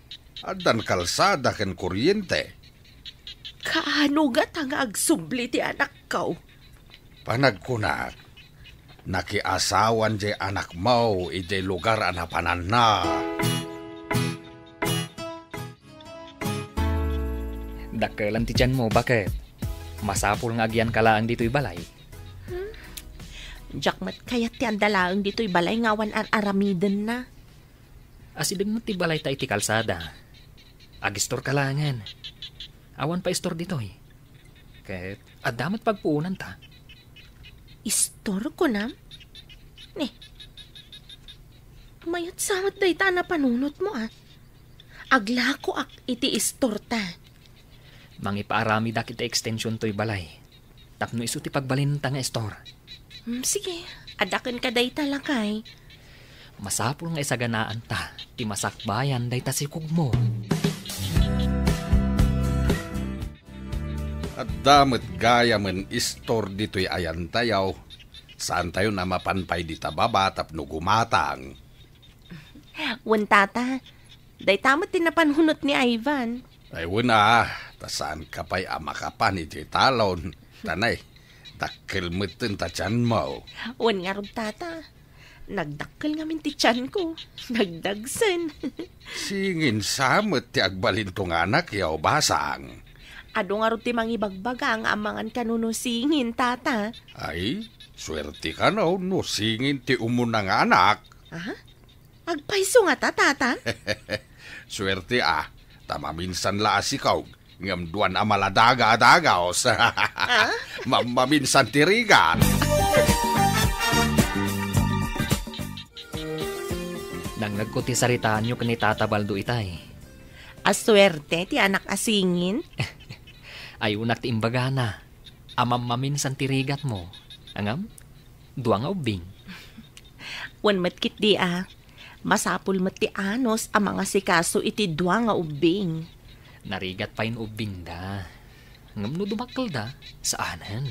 addan kalsada ken kuryente. Kaano ngata nga agsubli ti anakko? Panagkunak, nakiasawan diay anakmo idiay lugar a napananna. Dakkelan ti tianmo, baket? Masapul nga agyanka laeng ditoy balay. Hmm? Diak met kayat ti adda laeng ditoy balay nga awan ar-aramidenna. Asideg met ti balayta iti kalsada. Agistorka laengen. Awan pay istor ditoy. Ket adda met pagpuonanta. Istor, kunam? Ni, mayat sa met dayta a napanunotmo, a. Aglakoak iti istorta. Mangipaaramidak iti extension toy balay. Tapno isu ti pagbalinenta nga istor. Hmm, sige, adda kenka dayta, lakay. Masapul nga isaganaanta ti masakbayan dayta sikogmo. Adda met gayamen istor ditoy ayantayo. Saantayon a mapan pay dita baba tapno gumatang. Wen, tata, dayta met ti napanunot ni Ivan. Ay, wen a, ta saanka pay a makapan idiay talon. Tanay, dakkel metten ta tianmo. Wen ngarud, tata. Nagdakkel ngamin ti tianko. Nagdagsen. Singin sa met ti agbalinto nga anakyo, basang. Adu ngarud ti mangibagbaga nga amangan kano no singin, tata. Ay, suerte kano no singin ti umuna nga anak. Aha? Agpayso ngata, tata? Suerte a, ta maminsan la a sikog, ngem duan a maladaga a dagaos. Ah? Ma-, maminsan ti rigat. Nangngegko ti saritaanyo ken ni Tata Baldo itay. A suerte ti anak a singin. Ayunak ti imbagana. A mammaminsan ti rigatmo. Ngem, dua nga ubbing. Wen met ketdi a, masapul met ti anus a mangasikaso iti dua nga ubbing. Narigat pay no ubbingda. Ngem no dumakkelda, saanen.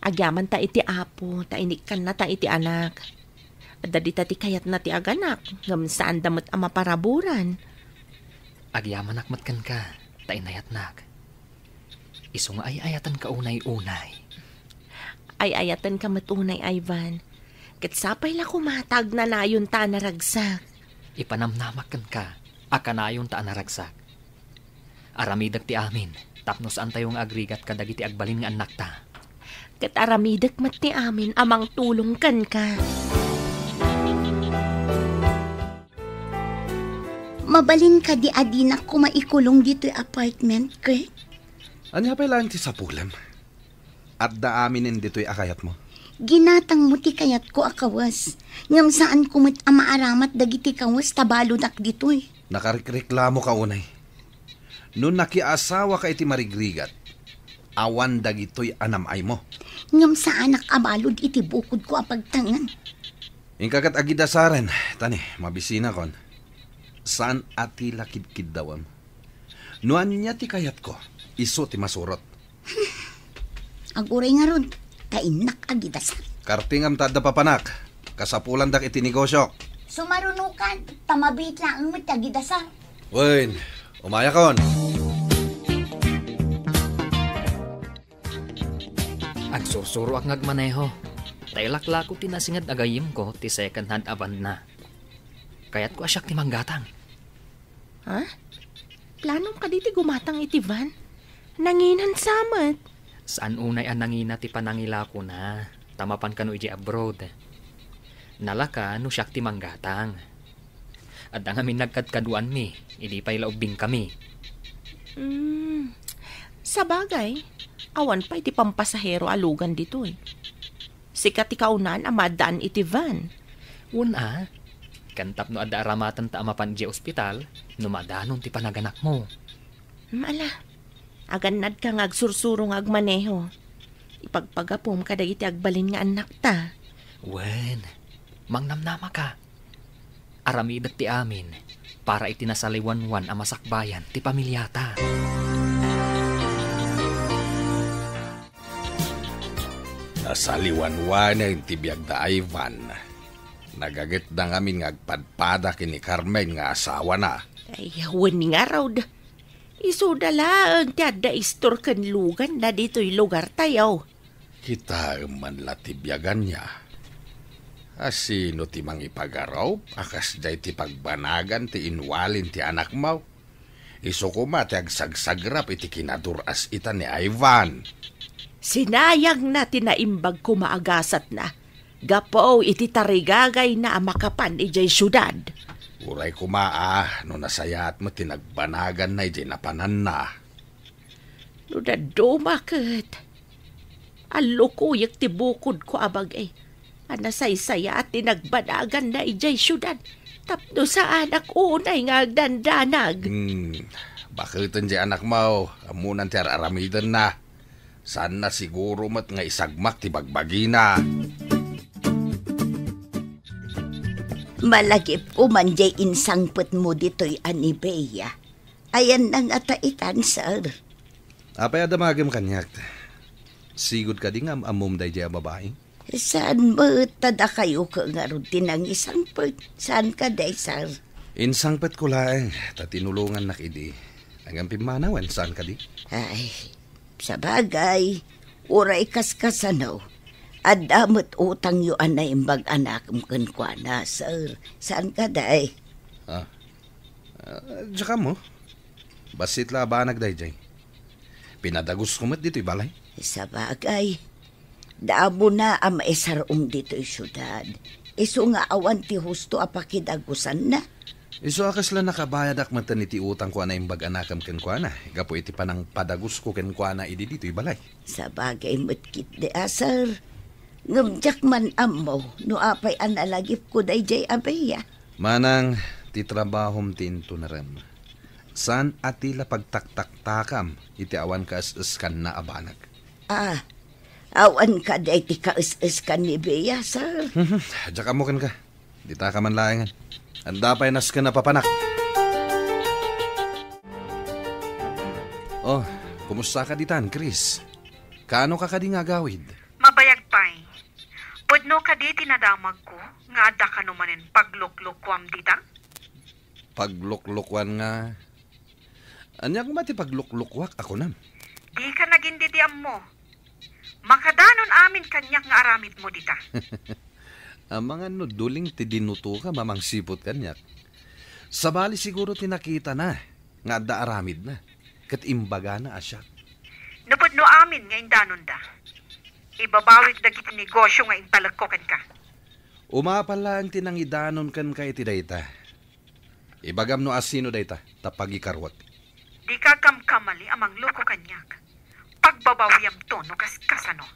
Agyamanta iti Apo, ta inikkannata iti anak. Adda dita ti kayatna ti aganak, ngem saanda met a maparaburan. Agyamanak met kenka, ta inayatnak. Isu nga ay-ayatenka unay-unay. Ay-ayatenka met unay, Ivan. Ket sapay la koma ta agnanayonta a naragsak. Ipanamnamak kenka a kanayonta a naragsak. Aramidek ti amin, tapno saantayo nga agrigat kadagiti agbalin nga annakta. Ket aramidek met ti amin a mangtulong kenka. Mabalin kadi a dinak koma ikulong ditoy apartment, Kurt? Ania pay laeng ti sapulem? Adda aminen ditoy a kayatmo. Ginatangmo ti kayatko a kawes, ngem saanko met a maaramat dagiti kawes ta baludak ditoy. Nakarikreklamoka unay. No nakiasawaka iti marigrigat, awan dagitoy a nam-aymo. Ngem saanak a balud iti bukodko a pagtengen. Inka ket agidasaren, tani, mabisinakon. Saan a ti la kidkiddawem. No ania ti kayatko, isu ti masurot. Aguray ngarud, ta innak agidasar. Kartingam ta adda papanak. Kasapulandak iti negosio. Sumarunokan, ta mabiit laeng met ti agidasar. Wen, umayakon. Agsursuroak nga agmaneho. Ta ilaklako ti nasinged a gayyemko ti second hand a van na. Kayatko a siak ti manggatang. Ha? Planom kadi ti gumatang iti van? Nanginan sa met. Saan unay a nangina ti panangilakona, ta mapan kano idiay abroad. Nalaka no siak ti manggatang. Adda ngamin nagkadkaduanmi, idi pay la ubbingkami. Hmm, sabagay, awan pay ti pampasahero a lugan ditoy. Sika ti kaunaan a maaddaan iti van. Wen a, ken tapno adda aramatenta a mapan idiay ospital, no madanon ti panaganakmo. Hmm, ala, agannadka nga agsursuro nga agmaneho. Ipagpagapom kadagiti agbalin nga annakta. Wen, mangnamnamaka. Aramidek ti amin para iti nasaliwanwan a masakbayan ti pamiliata. Nasaliwanwanen ti biag da Ivan. Nagagetda ngamin nga agpadpada ken ni Carmen nga asawana. Ay, wen ngarud. Isuda laeng ti adda istor ken luganna ditoy lugartayo. Kitaem man la ti biaganna. A sino ti mangipagarup a kasdiay ti pagbanagan ti inwalin ti anakmo? Isu koma ti agsagsagrap iti kinadur-as-itan ni Ivan. Sinayangna ti naimbag koma a gasatna gapu iti tarigagayna a makapan idiay siudad. Uray koma a no nasayaat met ti nagbanaganna idiay napananna. No dadduma ket, allukoyek ti bukodko a bagi a nasaysayaat ti nagbanaganna idiay siudad tapno saanak unay nga agdandanag. Hmm, baketen diay anakmo, ammonan ti ar-aramidenna. Saanna siguro met nga isagmak ti bagbagina. Malagipko man diay insangpetmo ditoy a ni Bea. Ayanna ngata itan, sir? Apay a damagem kaniak? Sigud kadi nga am-ammom daydiay a babai? Saan met ta dakayo ket ngarud ti nangisangpet? Saan kadi, sir? Insangpetko laeng ta tinulongannak idi. Ngem pimmanawen, saan kadi? Ay, sabagay, uray kaskasano, adda met utangyo a naimbag a nakem kenkuana, sir. Saan kadi? Ah, Ah, diak ammo. Bassit la a banag daydiay. Pinadagusko met ditoy balay. Sabagay, damo na a maisar-om ditoy siudad. Isu nga awan ti husto a pakidagusanna. Isu a kasla nakabayadak metten iti utangko a naimbag a nakem kenkuana, gapu iti panangpadagusko kenkuana idi ditoy balay. Sabagay met ketdi a, sir. Ngem diak man ammo no apay a nalagipko daydiay a Bea. Manang, ti trabahom ti intunarem. Saan a ti la pagtaktaktakam iti awan kaes-eskanna a banag. Ah, awan kadi ti kaes-eskan ni Bea, sir? Diak ammo kenka. Ditaka man laengen. Adda pay nasken a papanak. Oh, kumusta ka ditan, Chris? Kaano ka kadi nga agawid? Mabayag pay. Pudno kadi ti nadamagko nga adda kano manen pagluklokuam dita? Pagluklokuan nga, Ania koma ti pagluklukuak a kunam? Dika nagin didi ammo. Makadanon amin kaniak nga aramidmo dita. Amangan no duling ti dinutoka mamangsiput kaniak. Sabali siguro ti nakitana nga adda aramidna, ket imbagana a siak. No pudno amin nga indanonda, ibabawik dagiti negosio nga intalekko kenka. Umapal laeng ti nangidanon kenka iti dayta. Ibagam no asino dayta, ta pagikaruek. Dika kamkamali a mangloko kaniak. Pagbabawiamto no kas-, kasano.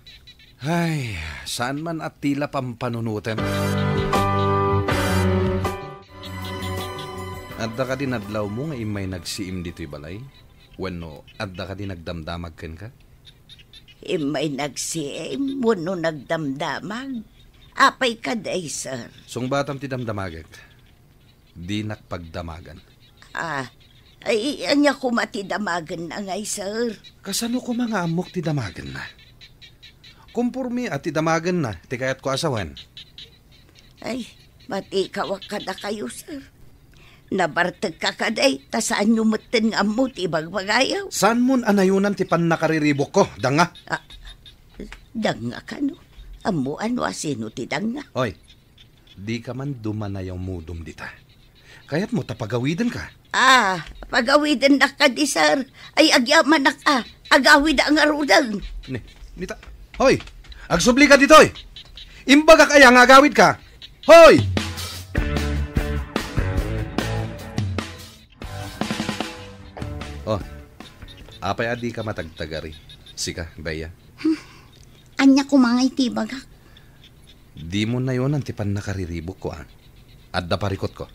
Ay, saan man a tila pampanunotem. Adda kadi nadlawmo nga immay nagsiim ditoy balay? Wenno adda kadi nagdamdamag kenka? Immay nagsiim wenno nagdamdamag? Apay kadi, sir? Sungbatam ti damdamagek. Dinak pagdamagan. Ah, ay, ania koma ti damagenna ngay, sir? Kasano koma nga ammok ti damagenna? Komporme a ti damagenna ti kayatko a sawen. Ay, matikawak kadakayo, sir. Nabartekka kadi, ta saanyo metten nga ammo ti ibagbagayo. Saanmon a nayonan ti pannakariribukko, danga? Ah, danga kano? Ammo ano a sino ti danga? Oy, dika man dumanayamudom dita. Kayatmo ta pagawidenka? Ah, pagawidennak kadi, sir. Ay, agyamanak a. Agawida ngaruden. Ni, nita. Hoy, agsublika ditoy. Imbagak aya nga agawidka? Hoy! Oh, apay a dika matagtagari? Sika, Bea? Hmm. Ania koma ngay ti ibagak? Dimo nayonan ti pannakariribukko, a. Adda parikutko.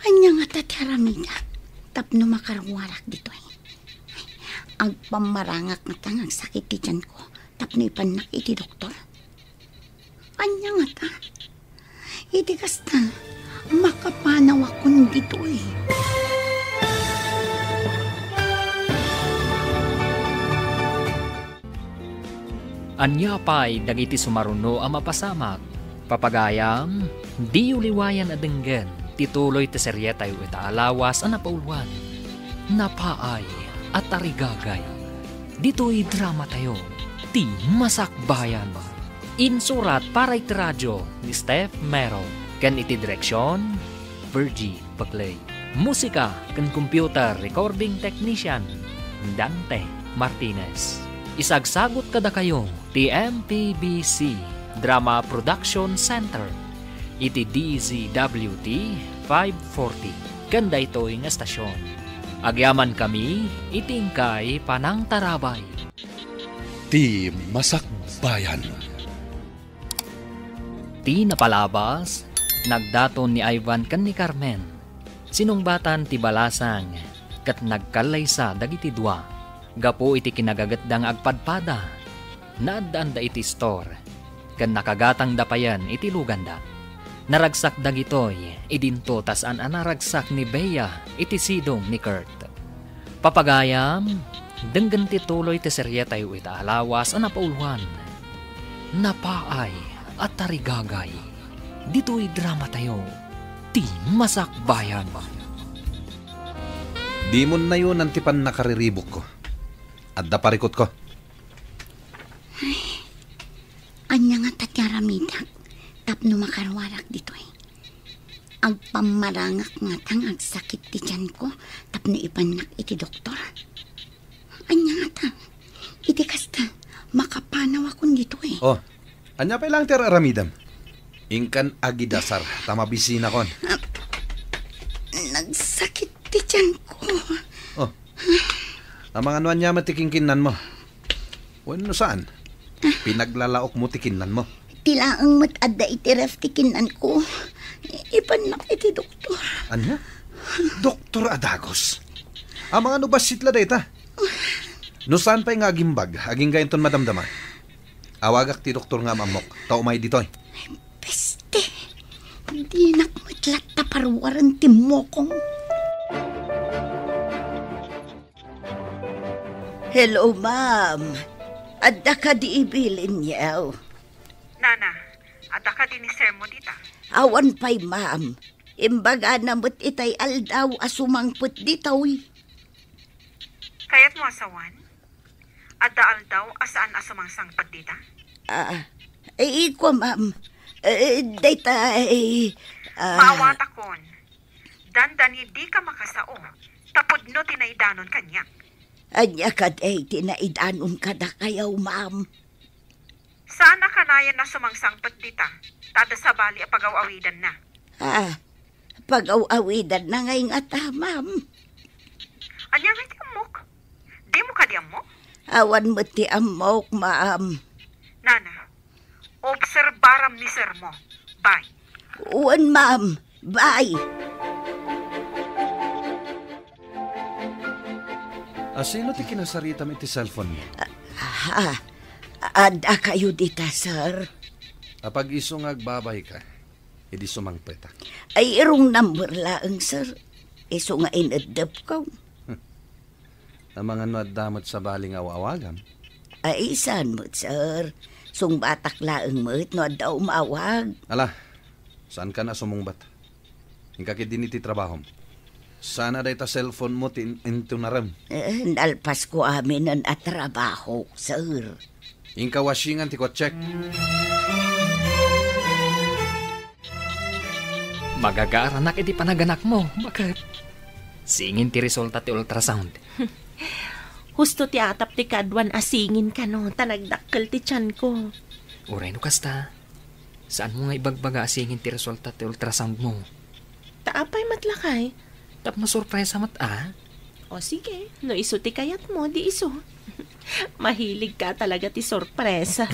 Ania ngata ti aramidek tapno makaruarak ditoy? Agpammarangak ngata nga agsakit ti tianko tapno ipannak iti doktor? Ania ngata? Iti kasta, makapanawakon ditoy. Ania pay dagiti sumaruno a mapasamak? Papagayam, diyo liwayan a denggen ti tuloy ti serietayo ita a lawas a napauluan, Napaay a Tarigagay. Ditoy dramatayo, Ti Masakbayan. Insurat para iti radio ni Steph Mero, ken iti direksion, Virgie Paclay. Musika ken computer recording technician, Dante Martinez. Isagsagut kadakayo ti M P B C Drama Production Center iti D Z W T five forty ken daytoy nga estasion. Agyamankami iti inkay panangtarabay. Ti Masakbayan. Ti napalabas, nagdaton ni Ivan ken ni Carmen. Sinungbatan ti balasang ket nagkallaysa dagiti dua. Gapu iti kinagagetda nga agpadpada, naaddaanda iti istor ken nakagatangda payen iti luganda. Naragsak dagitoy idinto ta saan a naragsak ni Bea iti sidong ni Kurt. Papagayam, denggen ti tuloy ti serietayo ita a lawas a napauluan, Napaay a Tarigagay. Ditoy dramatayo, Ti Masakbayan. Dimon nayonan ti pannakariribukko. Adda parikutko. Ay, ania ngata ti aramidek tapno makaruarak ditoy? Agpammarangak ngata nga agsakit ti tianko tapno ipannak iti doktor. Ania ngata? Iti kasta, makapanawakon ditoy. Oh, ania pay laeng ti ar-aramidem? Inkan agidasar, ta mabisinakon. Ah, nagsakit ti tianko. Oh, amangan no ania met ti kinkinnanmo? Wenno saan? Pinaglalaokmo ti kinnanmo? Ti laeng met adda iti ref ti kinnanko. Ipannak iti doktor. Ania? Doktor a dagus? Amangan no bassit la dayta? No saan pay nga agimbag, agingga inton madamdama. Awagak ti doktor nga am-ammok, ta umay ditoy. Peste! Dinak met latta paruaren ti mokong. Hello, ma'am. Adda kadi ibilin, yaw? Nana, adda kadi ni sir mo dita? Awan pay, ma'am. Imbagana met itay aldaw a sumangpet ditoy. Kayatmo a sawen? Adda aldaw a saan a sumangsangpet dita? Ah, eh, kua, ma'am. Eh, dayta, eh, ah, Maawatakon. Dandani dika makasao, ta pudno ti naidanon kaniak. Ania kadi ti naidanon kadakayo, ma'am? Saan a kanayon a sumangsangpet dita, ta adda sabali a pagaw-awidanna. Ah, pagaw-awidanna ngay ngata, ma'am. Ania ngay ti ammok? Dimo kadi ammo? Awan met ti ammok, ma'am. Nana, obserbaram ni sir mo. Bye. Wen, ma'am. Bye. A, sino ti kinasaritam iti cellphone mo? Ah, ah, adda kayo dita, sir? Apag isu nga agbabayka, idi sumangpetak. Ay, wrong number laeng, sir. Isu nga ineddep ko. Amangan no adda met sabali nga aw-awagam? Ay, saan met, sir? Sungbatak laeng met no adda umawag. Ala, saan ka na sumungbat? Inka ketdin iti trabahom. Sana dayta cellphone mo ti in-, intunarem. Eh, nalpas ko aminen a trabaho, sir. Inka washingan ti kotsek. Magagaranak iti panaganakmo, baket. Singin ti resulta ti ultrasound. Husto ti atap ti kaduan a singin kano, ta nagdakkel ti tianko. Uray no kasta, saanmo nga ibagbaga a singin ti resulta ti ultrasound mo? Ta apay met lakay? Tapno sorpresa met a. O sige, no isu ti kayatmo, di isu. Mahilig ka talaga ti sorpresa.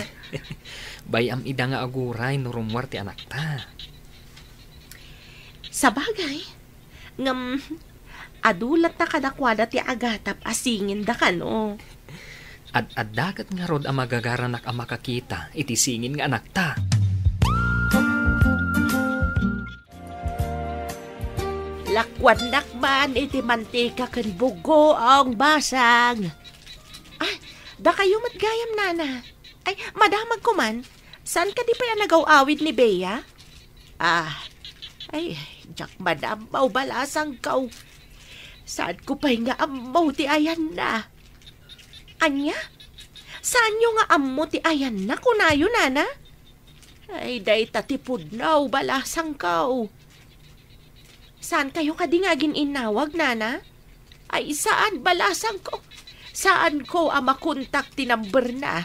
Bay-am ida nga aguray no rummuar ti anakta. Sabagay, ngem adu latta kadakuada ti agatap a singinda kano. Ad-adda ket ngarud a magagaranak a makakita iti singin nga anakta. Lakuannak man iti mantika ken bugoong basang. Ay, dakayo met gayam, nana. Ay, madamag ko man. Saan kadi pay a nagaw-awid ni Bea? Ah, ay, diak man ammo balasangko. Saanko pay nga ammo ti ayanna. Ania? Saanyo nga ammo ti ayanna, kunayo, nana? Ay, dayta ti pudno, balasangko. Saan kayo kadi nga agin-innawag, nana? Ay, saan, balasangko. Saanko a makontak ti number na.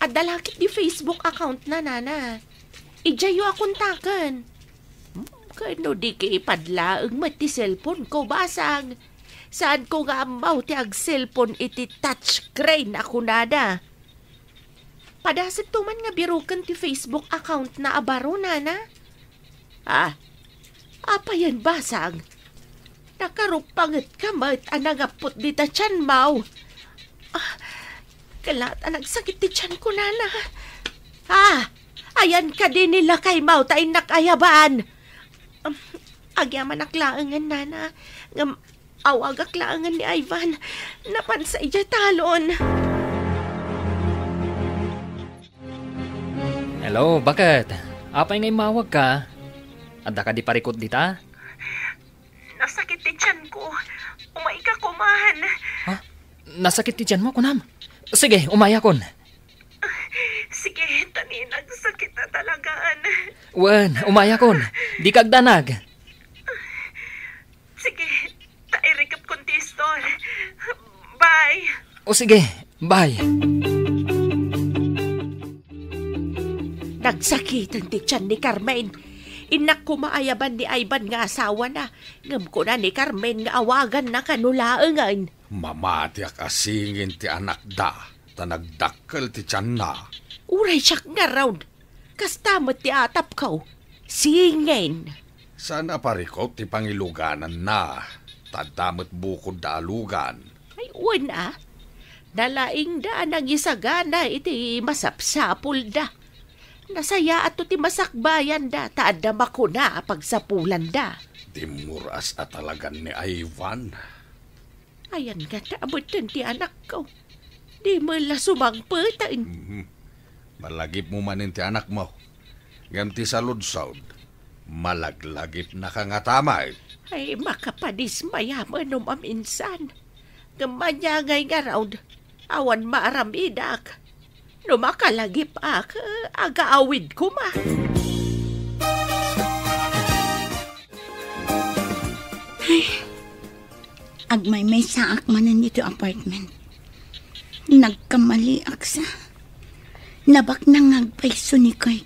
Adda la ket di Facebook account na, nana. Idiayyo a kontaken. Hmm, ken no di ket ipadlaeng met ti cellphone ko, basang. Saanko nga ammo ti ag-cellphone iti touchscreen a kunada. Padasekto man nga biroken ti Facebook account na a baro, nana. Ah, apayen, basang? Nakarupangetka met a nangappot dita tianmo. Ah, kellat a nagsakit ti tianko, nana. Ah, ayan kadi ni lakaymo ta innak ayaban. Um, agyamanak laengen, nana. Ngem, awagak laengen ni Ivan. Napansa idiay talon. Hello, baket? Apay nga immawagka? Adda kadi parikut dita? Nasakit ti tianko. Umayka koman. Ha? Nasakit ti tianmo, kunam? Sige, umayakon. Sige, ta ni nagsakit na talagaan. Wen, umayakon. Dika agdanag. Sige, ta irikepkon ti istor. Bye. O sige, bye. Nagsakiten ti tian ni Carmen. Innak koma ayaban ni Ivan nga asawana, ngem kuna ni Carmen nga awaganna kano laengen. Mamatiak a singin ti anakda, ta nagdakkel ti tianna. Uray siak ngarud, kasta met ti atapko. Singin. Saan a parikut ti pangilugananna, ta adda met bukodda a lugan. Ay, wen a. Nalaingda a nangisagana iti masapsapulda. Nasayaatto ti masakbayanda ta adda makuna a pagsapulanda. Dimmuras a talagan ni Ivan. Ayan nga ta abutan ti anakko. Di mo la sumangpeten. Mhm. Malagipmo manen ti anakmo. Ngem ti saludsod, malaglagipnaka ngata met. Ay, makapadismaya manen no maminsan. Ngem ania ngay ngarud, awan maaramidak. No makalagip-ak, agaawid koma. Ay, agmaymaysaak manen ditoy apartment. Nagkamaliak sa. Nabaknang nga agpayso ni Kurt.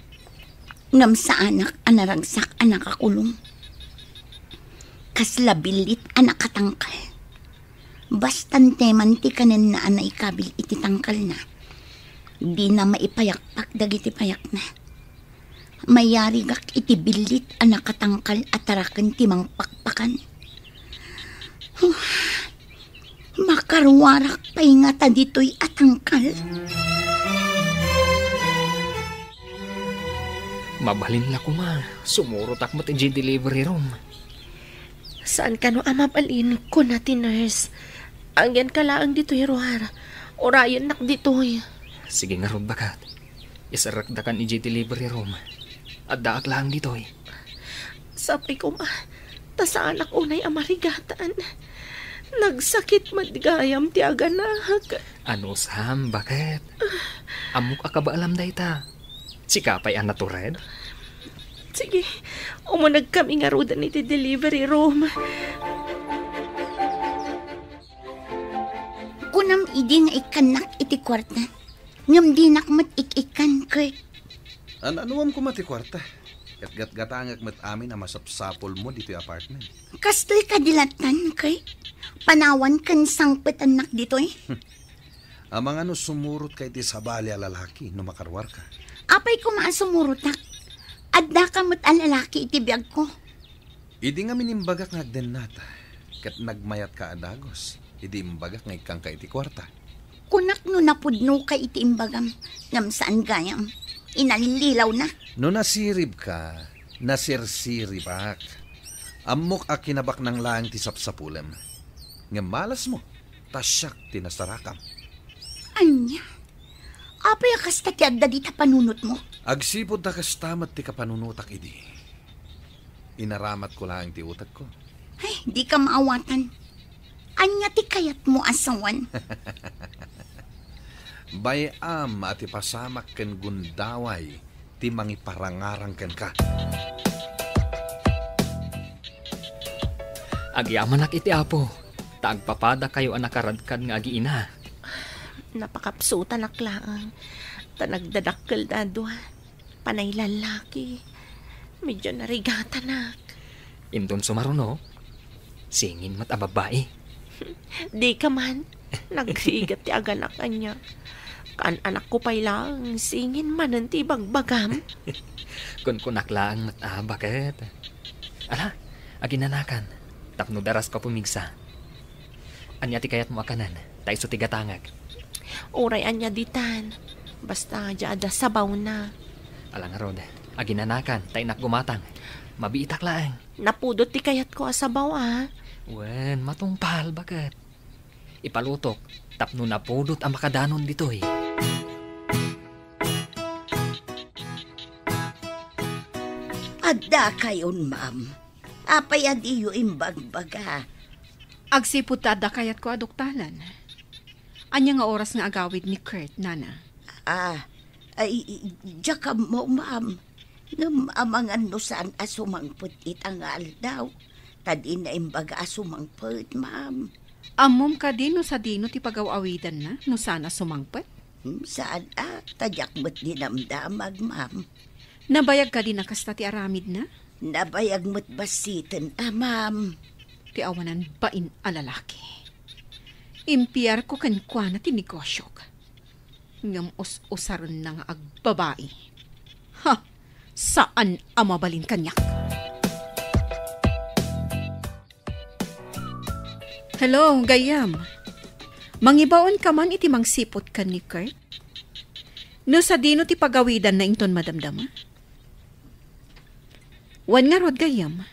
Ngem saanak a naragsak a nakakulong. Kasla billit a nakatangkal. Basta teman ti kanenna a naikabil iti tangkalna, dina maipayakpak dagiti payakna. Mayarigak iti billit a nakatangkal a taraken ti mangpakpakan. Huh, makaruarak pay ngata ditoy a tangkal. Mabalin la koma, sumurotak met idiay delivery room. Saan kano a mabalin, kuna ti nurse. Agyanka laeng ditoy ruar. Urayennak ditoy. Sige ngarud, baket. Iserrekdakan idiay delivery room. Addaak laeng ditoy. Sapay koma, ta saanak unay a marigatan. Nagsakit met gayam ti aganak. Anusam, baket? Ammok a kabaalam dayta. Sika pay a natured? Sige, umunegkami ngaruden iti delivery room. Kunam idi nga ikkannak iti kuarta, ngem dinak met ik-ikkan, Kurt. An-anuam koma ti kuarta? Ket gatgatangek met amin a masapsapulmo ditoy apartment. Kastoy kadi lattan, Kurt? Panawan ken sangpetannak ditoy? Amangan no sumurotka iti sabali a lalaki no makaruarka. Apay koma a sumurotak? Addaka met a lalaki iti biagko. Idi ngamin imbagak nga agdennata, ket nagmayatka a dagus, idi imbagak nga ikkanka iti kuarta. Kunak no napudnoka iti imbagam, ngem saan gayam. Inallilawnak. No nasiribka, nasirsiribak. Ammok a kinabaknang laeng ti sapsapulem. Ngem malasmo, ta siak ti nasarakam. Ania? Apay a kasta ti adda dita panunotmo? Agsipud ta kasta met ti kapanunotak idi. Inaramatko laeng ti utekko. Ay, dika maawatan. Ania ti kayatmo a sawen? Bay-am a ti pasamak ken gundaway ti mangiparangarang kenka. Agyamanak iti Apo, ta agpapadakayo a nakaradkad nga agiina. Napakapsutanak laeng, ta nagdadakkelda a dua. Panay lallaki. Medyo narigatanak. Inton sumaruno, singin met a babbai. Dika man. Nagrigat ti aganak ania. Kaan-anakko pay laeng, singin manen ti ibagbagam. Kunkunak laeng met a, baket. Ala, aginanakan, tapno darasko a pumigsa. Ania ti kayatmo a kanen? Ta isu ti gatangek. Uray ania ditan. Basta, dia adda sabawna. Ala ngarud, aginanakan, ta innak gumatang. Mabiitak laeng. Napudot ti kayatko a sabaw, a. Wen, matungpal, baket. Ipalutok, tapno napudot a makadanon ditoy. Adda kayon, ma'am. Apay a diyo imbagbaga? Agsipud ta adda kayatko a duktalan. Ania nga oras nga agawid ni Kurt, nana? Ah, ay, diak ammo, ma'am. Ngem amangan no saan a sumangpet ita nga aldaw, ta dina imbaga a sumangpet, ma'am. Ammom kadi no sadino ti pagaw-awidanna no saan a sumangpet? Hmm, saan a, ta diak met dinamdamag, ma'am. Nabayag kadi a kasta ti aramidna? Nabayag met bassiten a, ma'am. Ti awanan bain a lalaki. Impiarko kenkuana ti negosiok. Ngem us-usarenna nga agbabai. Ha! Saan a mabalin kaniak. Hello, gayyem. Mangibaonka man iti mangsiput ken ni Kurt? No sadino ti pagawidanna inton madamdama? Wen ngarud, gayyem.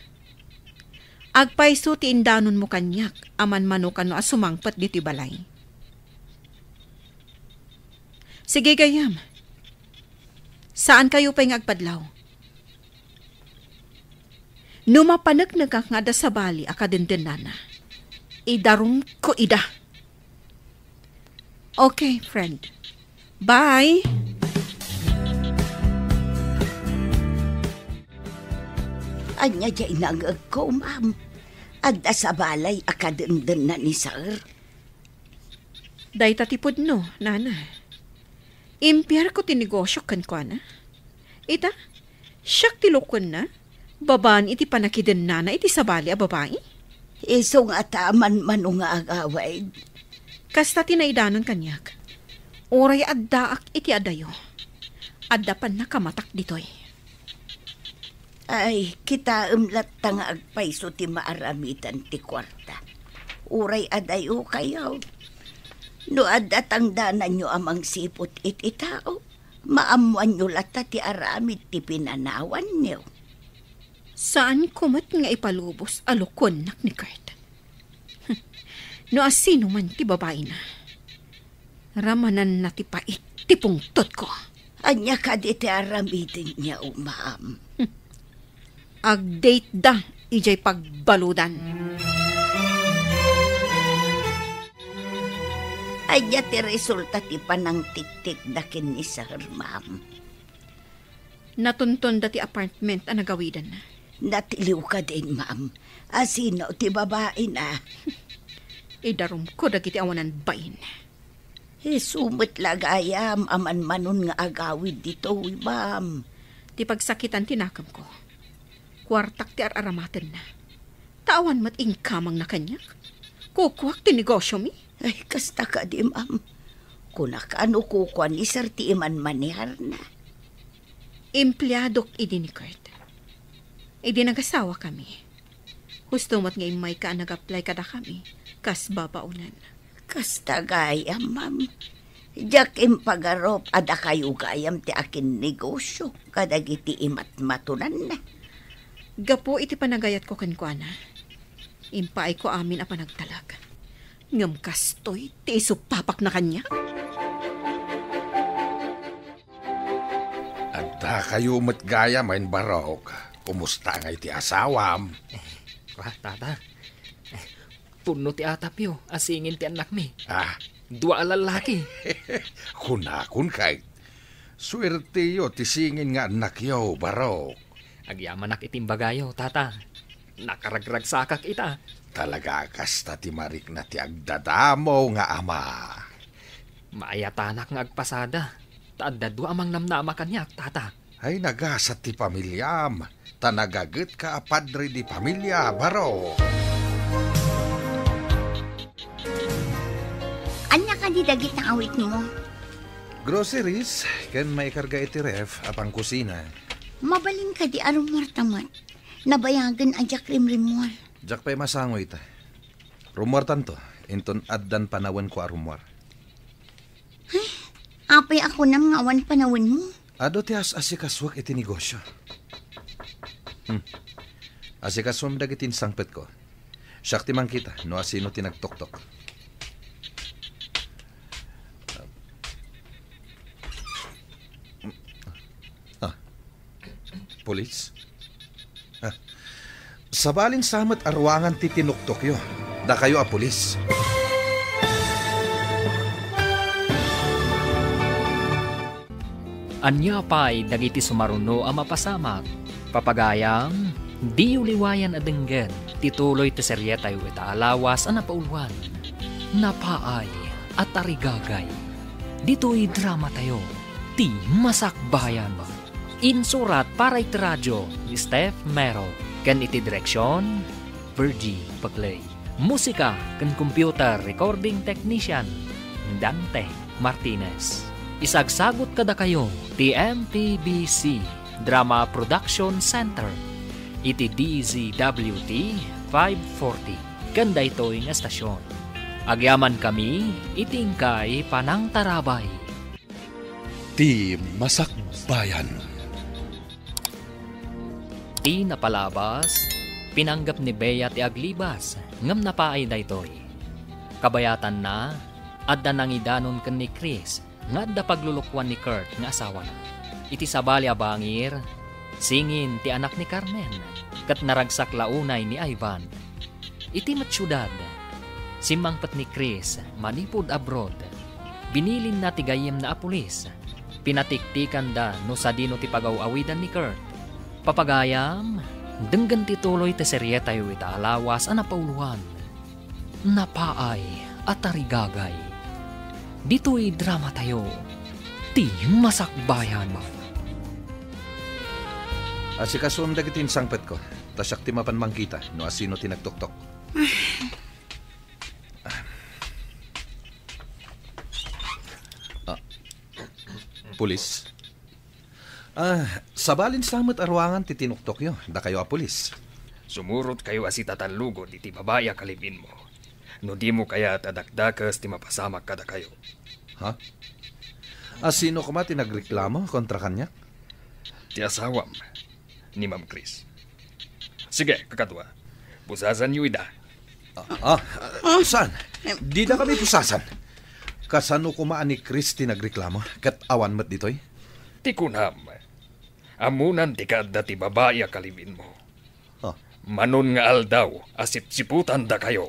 Agpayso ti indanonmo kaniak a manmano kano a sumangpet ditoy balay. Sige, gayyem. Saankayo pay nga agpadlaw. No mapaneknekak nga adda sabali a kadendennana, idarumko ida. Okay, friend. Bye! Ania diay nangngegko, ma'am? Adda sabali a kadendennana ni sir? Dayta ti pudno, nana. Impiarko ti negosio kenkuana. Ita, siak ti lukuenna, babaen iti pannakidennana iti sabali a babai. Isu ngata a manmano nga agawid. Kasta ti naidanon kaniak. Uray addaak iti adayo, adda pannakamatak ditoy. Ay, kitaem latta nga agpayso ti maaramidan ti kuarta. Uray adayokayo. No adda tangdananyo a mangsiput iti tao, maammoanyo latta ti aramid ti pinanawanyo. Saanko met nga ipalubos a lukuennak ni Kurt. No asino man ti babaina, ramananna ti pait ti pungtodko. Ania kadi ti aramidenyo, ma'am? Agdateda idiay pagbaludan. Ania ti resulta ti panangtiktikda ken ni sir, ma'am? Natuntonda ti apartment a nagawidanna. Natiliw kadin, ma'am? Asino ti babaina? Idarumko dagiti awanan bain. Isu met la gayam a manmanon nga agawid ditoy, ma'am. Ti pagsakitan ti nakemko, kuartak ti ar-aramatenna. Ta awan met inkamangna kaniak. Kukuak ti negosiomi. Ay, kasta kadi, ma'am. Kunak a no kukua ni sir ti imanmaneharna. Empleadok idi ni Kurt. Idi nagasawakami, husto met nga immayka a nag-apply kadakami kas babaonan. Kasta gayam, ma'am. Diak impagarup a dakayo gayam ti akinnegosio kadagiti imatmatonanna. Gapu iti panagayatko kenkuana, impaayko amin a panagtalek. Ngem kastoy ti isupapakna kaniak. Addakayo met gayam, Barok. Kumusta ngay ti asawam? Eh, ah, tata. Eh, punno ti atapyo a singin ti annakmi. Ah. Dua a lallaki. Kunakon kay, suerteyo ti singin nga annakyo, Barok. Agyamanak iti imbagayo, tata. Nakaragragsakak ita. Talaga kasta ti marikna ti agdadamo nga ama. Maayatanak nga agpasada, ta adda dua a mangnamnama kaniak, tata. Ay, nagasat ti pamiliam, ta nagagetka a padre de pamilia, Barok. Ania kadi dagiti awitmo? Groceries, ken maikarga iti ref a pangkusina. Mabalin kadi a rummuarta met? Nabayagen a diak rimrimmuar. Diak pay masango ita. Rummuartanto, inton addan panawenko a rummuar. Ay, apay a kunam nga awan panawenmo? Adu ti as-asikasuak iti negosio. Hmm. Asikasuem dagiti insangpetko. Siak ti mangkita no asino ti nagtoktok. Ah. Pulis? Ah. Sabalin sa met a ruangan ti tinuktokyo, dakayo a pulis. Ania pay dagiti sumaruno a mapasamak? Papagayam, diyo liwayan a denggen ti tuloy ti serietayo ita a lawas a napauluan, Napaay a Tarigagay. Ditoy dramatayo, ti Masakbayan. Insurat para iti radio ni Steph Mero, ken iti direksion, Virgie Paclay. Musika ken computer recording technician, Dante Martinez. Isagsagut kadakayo ti M P B C Drama Production Center iti D Z W T five forty ken daytoy nga estasion. Agyamankami iti inkay panangtarabay. Ti Masakbayan. Ti napalabas, pinanggep ni Bea ti aglibas, ngem napaay daytoy. Kabayatanna, adda nangidanon ken ni Chris nga adda paglulukoan ni Kurt nga asawana. Iti sabali a bangir, singin ti anak ni Carmen, ket naragsak la unay ni Ivan. Iti met siudad, simmangpet ni Chris manipud abroad. Binilinna ti gayyemna a pulis. Pinatiktikanda no sadino ti pagaw-awidan ni Kurt. Papagayam, denggen ti tuloy ti serietayo ita a lawas a napauloan. Napaay a tarigagay. Ditoy dramatayo, ti Masakbayan. Asikasuem dagiti insangpetko, ta siak ti mapan mangkita no asino ti nagtoktok. Ah, pulis? Ah, sabalin sa met a ruangan ti tinuktokyo, dakayo a pulis. Sumurotkayo a sitatallugon iti babai a kalibinmo. No dimo kayat a dakdakes ti mapasamak kadakayo. Ha? Asino koma ti nagreklamo kontra kaniak? Ti asawam, ni Ma'am Chris. Sige, kakadua. Pusasanyo ida. Ah, ah, saan? Dida kami pusasan. Kasano koma a ni Chris ti nagreklamo? Ket awan met ditoy? Ti kunam, ammonan ti kaadda ti babai a kalibinmo. Ah. Manon nga aldaw a sipsiputandakayo.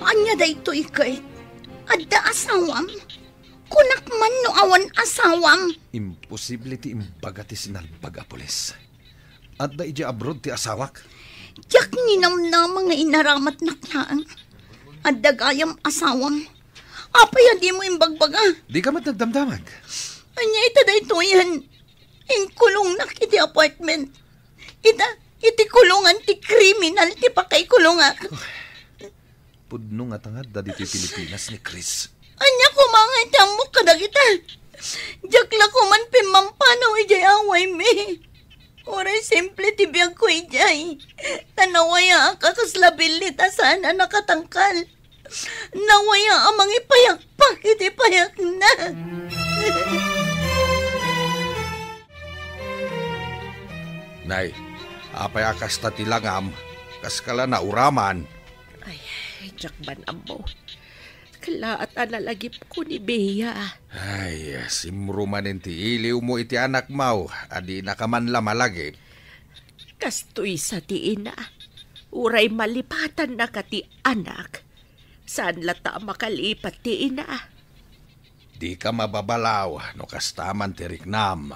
Ania daytoy, Kurt? Adda asawam? Kunak man no awan asawam. Imposible ti imbaga ti sinalbag a pulis. Adda idiay abroad ti asawak. Diak ninamnama nga inaramatnak laeng. Adda gayam asawam. Apay a dimo imbagbaga? Dika met nagdamdamag. Ania ita daytoyen? Inkulongnak iti apartment. Ita, iti kulongan ti kriminal ti pakaikulongak. Pudno ngata nga adda ditoy Pilipinas ni Chris. Ania koma nga iti ammok kadagita? Diak la koman pimmampanaw idiay awaymi. Uray simple ti biagko idiay. Ta nawayaak a kasla billit a saan a nakatangkal. Nawaya a mangipayakpak iti payakna. Nay, apay a kasta ti langam? Kaska la nauraman? Ay, diak man ammo. Kallaat a nalagipko ni Bea. Ay, simro manen ti iliwmo iti anakmo a dinaka man la malagip. Kastoy sa ti ina. Uray malipatannaka ti anak, saan latta a makalipat ti ina. Dika mababalaw no kasta man ti riknam.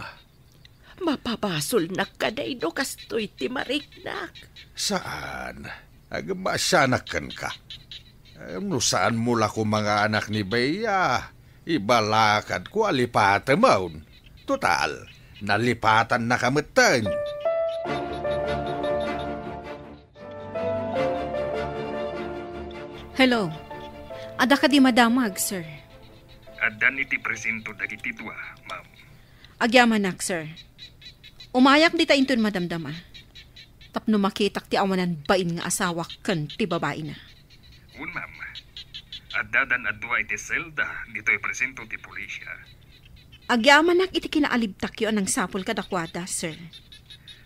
Mapabasolnak kadi no kastoy ti mariknak? Saan. Agmasianak kenka. Em, no saanmo la koma nga anak ni Bea, ibalakadko a lipatemon. Total, nalipatannaka metten. Hello. Adda kadi madamag, sir? Addan iti presinto dagiti dua, ma'am. Agyamanak, sir. Umayak dita inton madamdama. Tapno makitak ti awanan bain nga asawak ken ti babaina. Wen, ma'am. Addadan a dua iti selda ditoy presinto ti pulisya. Agyamanak iti kinaalibtakyo a nangsapul kadakuada, sir.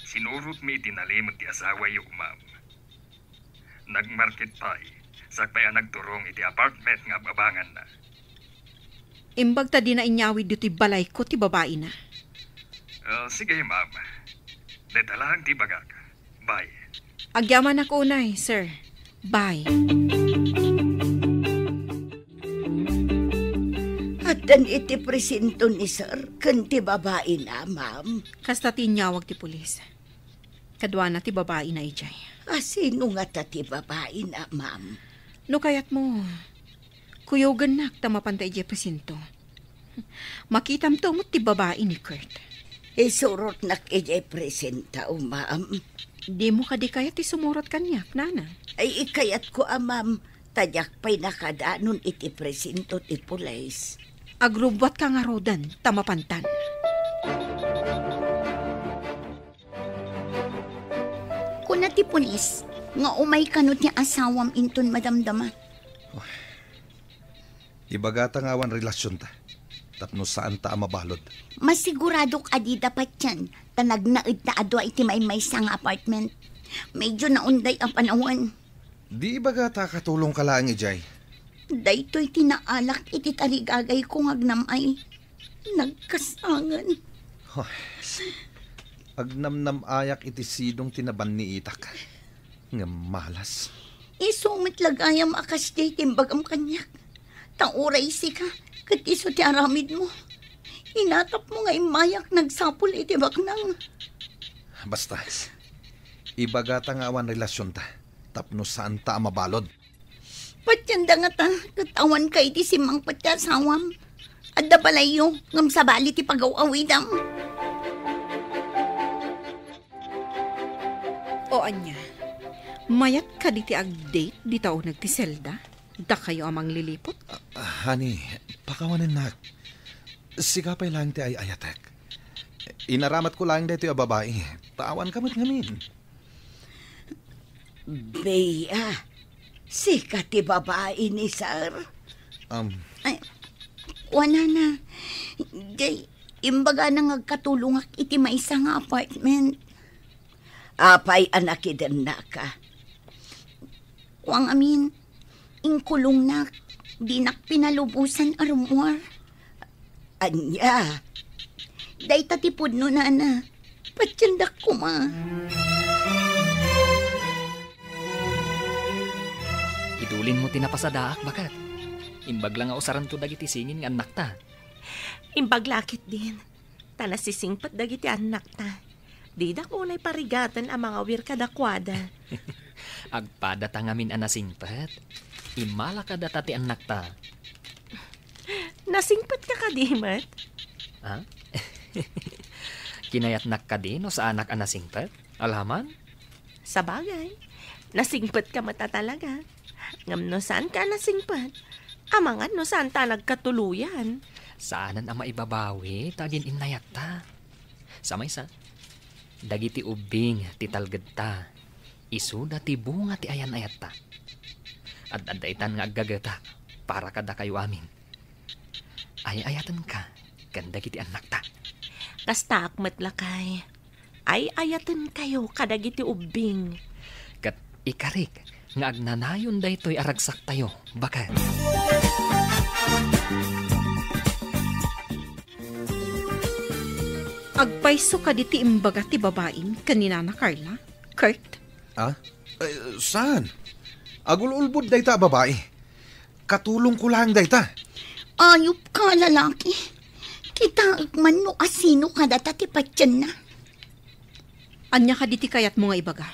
Sinurotmi iti nalimed ti asawayo, ma'am. Nagmarket pay, sakbay a nagturong iti apartment nga ab-abanganna. Imbag ta dina inyawid ditoy balayko ti babaina. Ah, sige, ma'am. Dayta laeng ti ibagak. Bye. Agyamanak unay, sir. Bye. Addan iti presinto ni sir ken ti babaina, ma'am. Kasta ti inyawag ti pulis. Kaduana ti babaina idiay. A, sino ngata ti babaina, ma'am? No kayatmo, kuyogennak ta mapanta idiay presinto. Makitamto met ti babai ni Kurt. Isurotnak idiay presinto, ma'am. Dimo kadi kayat ti sumurot kaniak, nana? Ay, ikayatko a, ma'am, ta diak pay nakadanon iti presinto ti pulis. Agrubbuatka ngaruden ta mapantan. Kuna ti pulis nga umay kano ti asawam inton madamdama. Ibagata nga awan relasionta, tapno saanta a mabalud. Masiguradok a dida patien, ta nagnaedta a dua iti maymaysa nga apartment. Medyo naunday a panawen. Di ibagata a katulongka laeng idiay. Daytoy ti naalak iti tarigagayko nga agnam-ay. Nagkasangen. Hoy, agnamnam-ayak iti sidong ti nabanniitak. Ngem malas. Isu met la gayam a kasdiay ti imbagam kaniak. Ta uray sika, ket isu ti aramidmo. Inatapmo nga immayak nagsapul iti baknang. Basta, ibagata nga awan relasionta, tapno saanta a mabalud. Patienda ngata, ket awanka iti simmangpet ti asawam. Adda balayyo, ngem sabali ti pagaw-awidam. O ania, mayat kadi ti ag-date dita uneg ti selda? Dakayo a mangliliput? Ah, honey, pakawanennak. Sika pay laeng ti ay-ayatek. Inaramatko laeng daytoy a babai. Ta awanka met ngamin. Bea, sika ti babai ni Sir? Um, Ay, kuanana. Jay, imbagana nga agkatulongak iti maysa nga apartment. Apay a nakidennaka? Kuang amin, inkulongnak, dinak pinalubosan a rummuar. Ania? Dayta ti pudno, nana. Patiendak koma. Idulinmo ti napasadaak, baket. Imbag la nga usaranto dagiti singin nga annakta. Imbag la ketdin. Ta nasisingpet dagiti annakta. Didak unay parigaten a mangawir kadakuada. Agpadata ngamin a nasingpet. Immala kadata ti annakta. Nasingpetka kadi met? Ha? Kinayatnak kadi no saanak a nasingpet? Alaman? Sabagay, nasingpetka met a talaga. Ngem no saanka a nasingpet, amangan no saanta a nagkatuloyan. Saanen a maibabawi ta agin-innayatta. Sa maysa, dagiti ubbing ti talgedta, isuda ti bunga ti ayan-ayatta. Ad-adda itan nga aggagetak para kadakayo amin. Ay-ayatenka ken dagiti annakta. Kastaak met, lakay. Ay-ayatenkayo kadagiti ubbing. Ket ikarik nga agnanayon daytoy a ragsaktayo, baket. Agpayso kadi ti imbaga ti babaim ken ni Nana Carla, Kurt? Ah? Eh, saan? Agul-ulbod dayta a babai. Katulongko laeng dayta. Ayupka, lalaki. Kitaek man no asino kadata ti patienna. Ania kadi ti kayatmo nga ibaga,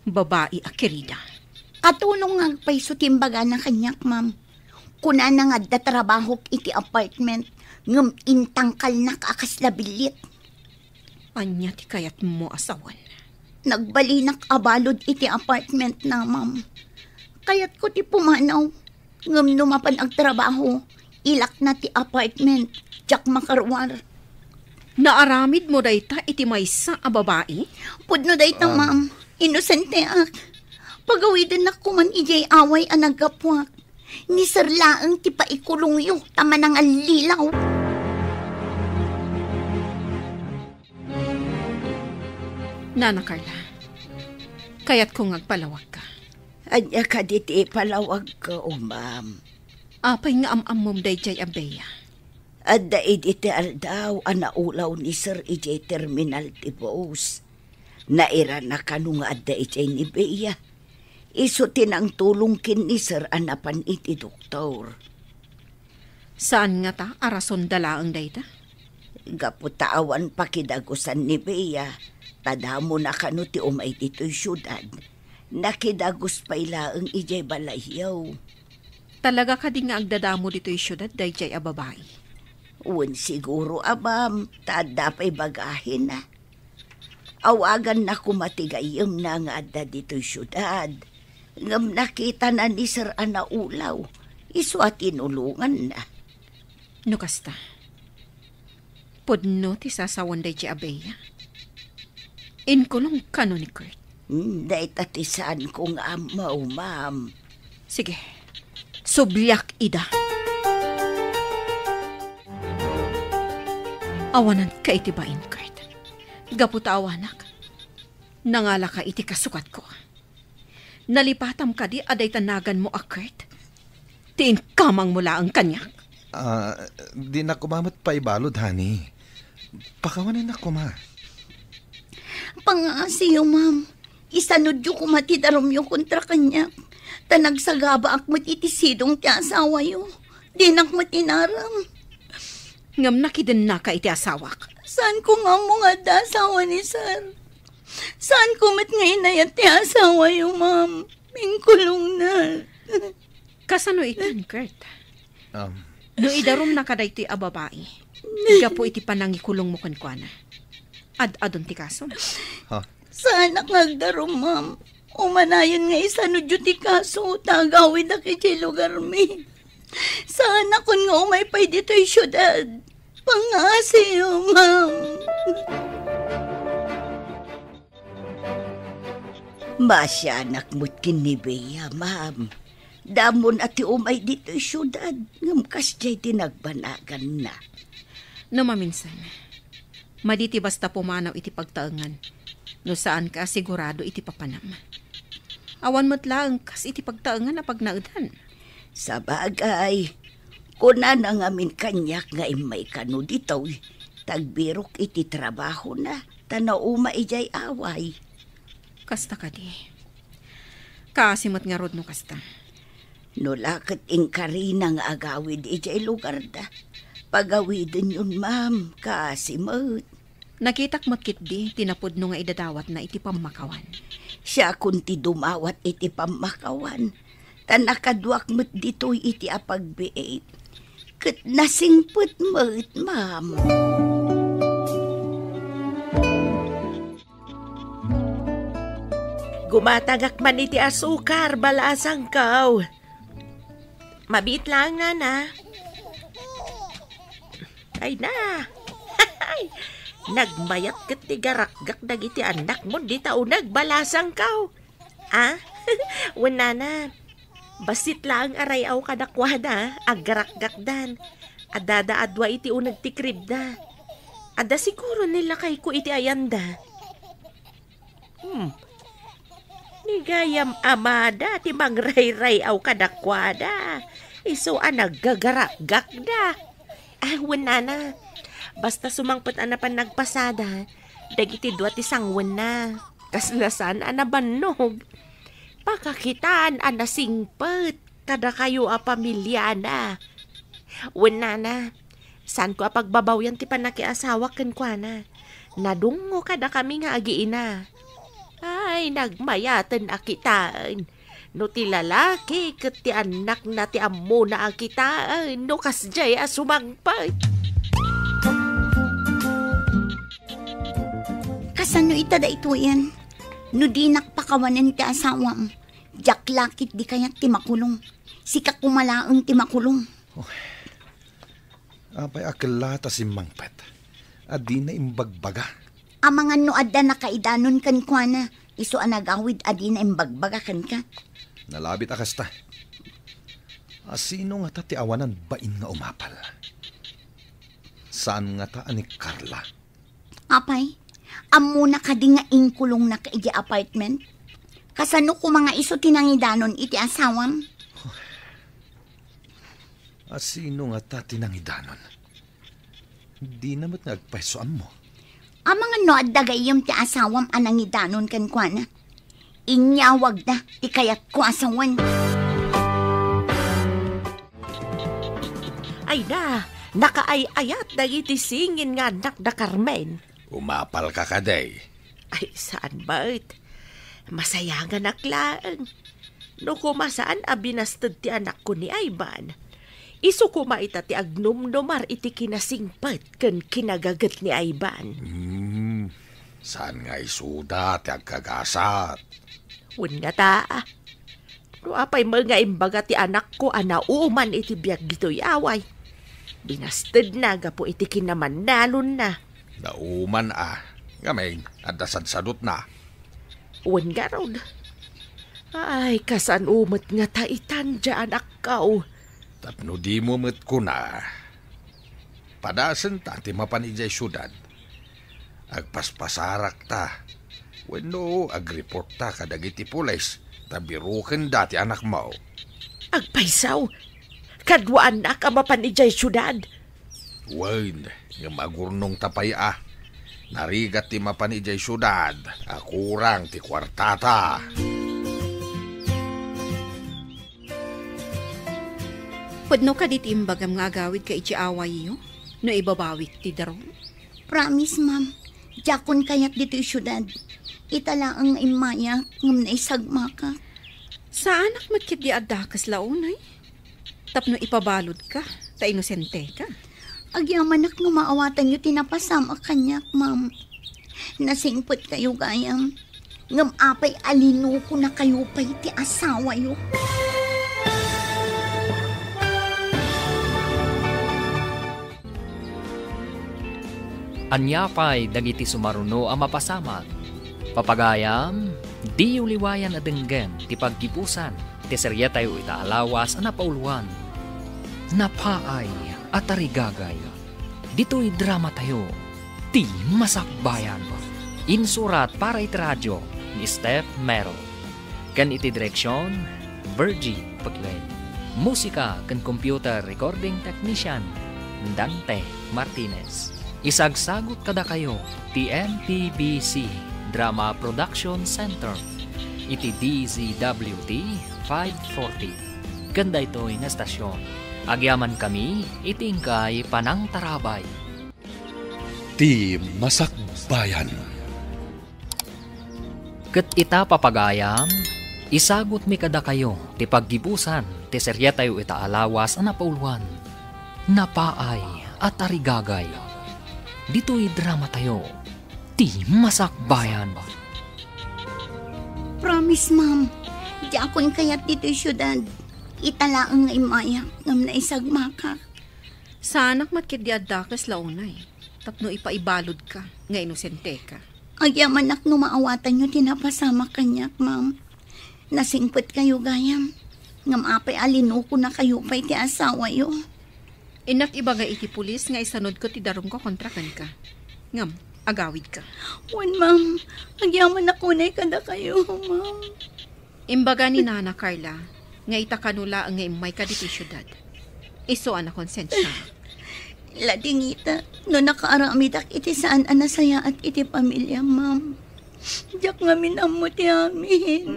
babai a kerida? Katulong nga agpayso ti imbagana kaniak, ma'am. Kunana nga adda trabahok iti apartment, ngem intangkalnak a kasla billit. Ania ti kayatmo a sawen? Nagbalinak a balud iti apartmentna, ma'am. Kayatko ti pumanaw. Ngem no mapan agtrabaho, ilakna ti apartment, diak makaruar. Naaramidmo dayta iti maysa a babai? Pudno dayta, Ah. ma'am. Inosenteak. Pagawidennak koman idiay away a naggapuak. Ni Sir laeng ti paikulongyo ta manangallilaw. Nana Carla, kayatko nga agpalawagka. Ania kadi ti ipalawagko, ma'am? Apay nga am-ammom daydiay a Bea? Adda idi ti aldaw a naulaw ni Sir idiay terminal ti bus. Nairana kano nga adda idiay ni Bea. Isu ti nangtulong ken ni Sir a napan iti doktor. Saan ngata a rason da laeng dayta? Gapu ta awan pakidagusan ni Bea, ta damona kano ti umay ditoy siudad. Nakidagus pay laeng idiay balayyo. Talaga kadi nga agdadamo ditoy siudad daydiay a babai? Wen siguro, ma'am, ta adda pay bagahina. Awaganna koma ti gayyemna nga adda ditoy siudad. Ngem nakitana ni Sir a naulaw, isu a tinulonganna. No kasta, pudno ti sasawen daydiay a Bea? Inkulong kano ni Kurt? Hmm, dayta ti saanko nga ammo, ma'am. Sige, subliak ida. Awananka iti bain, Kurt. Gapu ta awanak, nangalaka iti kasukatko. Nalipatam kadi a dayta naganmo a Kurt ti inkamangmo laeng kaniak? Ah, dinak koma met paibalud, honey. Pakawanennak koma. Pangaasiyo, ma'am. Isanudyo koma ti darumyo kontra kaniak. Ta nagsagabaak met iti sidong ti asawayo. Dinak met inaram. Ngem nakidennaka iti asawak. Saanko nga ammo nga adda asawa ni Sir. Saanko met nga inayat ti asawayo, ma'am. Inkulongna. Kasano itan, Kurt? Um, No idarumnaka daytoy a babai, gapu iti panangikulongmo kenkuana, ad-adun ti kasom. Ha? Saanak nga agdarum, ma'am. Umanayon nga isanudyo ti kaso ta agawidak idiay lugarmi. Saanakon nga umay pay ditoy siudad. Pangngaasim, ma'am. Maasianak met ken ni Bea, ma'am. Daammon a ti umay ditoy siudad, ngem kasdiay ti nagbanaganna. No maminsan, madi ti basta pumanaw iti pagtaengan, no saanka a sigurado iti papanam. Awan met laeng kas iti pagtaengan a pagnaedan. Sabagay, kunana ngamin kaniak nga immay kano ditoy, ta agbirok iti trabahona, ta nauma idiay away. Kasta kadi. Kaasi met ngarud no kasta. No la ket inkarina nga agawid idiay lugarda, pagawidenyon, ma'am, kaasi met. Nakitak met ketdi ti napudno nga idadawatna iti pammakawan. Siakon ti dumawat iti pammakawan, ta nakaduak met ditoy iti apagbiit. Ket nasingpet met, ma'am. Gumatagak man iti asukar, balasangko. Mabiit laeng, nana. Ay na. Nagmayat ket ti garakgak dagiti annakmon dita uneg, balasangko. Ah? Wen, nana. Bassit laeng a ray-aw kadakuada, aggarakgakdan. Addada a dua iti uneg ti kribda. Adda siguro ni lakayko iti ayanda. Hmm. Ni gayam amada ti mangrayray-aw kadakuada. Isu a naggagarakgakda. Ah, wen, nana. Basta sumangpet a napan nagpasada, dagiti dua ti sangwenna. Kasla saan a nabannog. Pakakitaan a nasingpet kadakayo a pamiliana. Wen, nana, saanko a pagbabawyan ti pannakiasawak kenkuana. Nadungngo kadakami nga agiina. Ay, nagmayaten a kitaen. No ti lalaki ket ti annakna ti ammona a kitaen, no kasdiay a sumangpet. Kasano ita daytoyen? No dinak pakawanen ti asawam, diak la ketdi kayat ti makulong. Sika koma laeng ti makulong. Apay a kella ta simmangpet a dina imbagbaga? Amangan no adda nakaidanon kenkuana, isu a nagawid a dina imbagbaga kenka. Nalabit a kasta. A sino ngata ti awanan bain nga umapal? Saan ngata a ni Carla? Apay, ammona kadi nga inkulongnak idiay apartment? Kasano koma nga isu ti nangidanon iti asawam? A sino ngata ti nangidanon? Dina met nga agpayso ammo. Amangan no adda gayyem ti asawam a nangidanon kenkuana. Inyawagda ti kayatko a sawen. Ay na, nakaay-ayat dagiti singin nga annak da Carmen. Umapalka kadi? Ay, saan met. Masayanganak laeng. No koma saan a binasted ti anakko ni Ivan, isu koma ita ti agnumnumar iti kinasingpet ken kinagaget ni Ivan. Hmm, saan nga isuda ti agkagasat? Wen ngata, no apay met nga imbaga ti anakko a nauman iti biag ditoy away, binastedna gapu iti kinamannalonna. Nauman a, ngamin, adda sadsadutna. Wen ngarud. Ay, kasano met ngata itan, dia anakko? Tapno dimo met kuna, padasenta ti mapan idiay siudad. Agpaspasarakta. Wenno agreportta kadagiti pulis ta birokenda ti anakmo. Agpayso, kaduaannak a mapan idiay siudad. Wen, ngem agurnongta pay a. Narigat ti mapan idiay siudad a kurang ti kuartata. Pudno kadi ti imbagam nga agawidka iti awayyo no ibabawik ti darum? Promise, ma'am. Diakon kayat ditoy siudad. Ita laeng nga immayak ngem naisagmakak. Saanak met ketdi a dakes la unay. Tapno ipabaludka, ta inosenteka. Agyamanak no maawatanyo ti napasamak kaniak, ma'am. Nasingpetkayo gayam. Ngem apay a linukonakayo pay ti asawayo? Ania pay dagiti sumaruno a mapasamak? Papagayam, diyo liwayan a denggen ti paggibusan ti seriatayo ita a lawas a napauluan, Napaay a Tarigagay. Ditoy dramatayo, Ti Masakbayan. Insurat para iti radio ni Steph Mero. Ken iti direksion, Virgie Paglen. Musika ken computer recording technician, Dante Martinez. Isagsagut kadakayo ti M P B C Drama Production Center iti D Z W T five forty. Ken daytoy nga estasion, agyamankami iti inkay panangtarabay. Ti Masakbayan. Ket ita, papagayam, isagutmi kadakayo ti paggibusan ti seriatayo ita a lawas a napauluan, Napaay a Tarigagay. Ditoy dramatayo, Ti Masakbayan. Promise, ma'am. Diakon kayat ditoy siudad. Ita laeng nga immayak ngem naisagmakak. Saanak met ketdi a dakes la unay, tapno ipaibaludka nga inosenteka. Agyamanak no maawatanyo ti napasamak kaniak, ma'am. Nasingpetkayo gayam. Ngem apay a linukonakayo pay ti asawayo? Innak ibaga iti pulis nga isanudko ti darumko kontra kenka. Ngem, agawidka. Wen, ma'am. Agyamanak unay kadakayo, ma'am. Imbaga ni Nana Carla nga ita kano laeng nga immayka ditoy siudad. Isu a nakonsensianak. Ladingita no nakaaramidak iti saan a nasayaat iti pamiliam, ma'am. Diak ngamin ammo ti amin.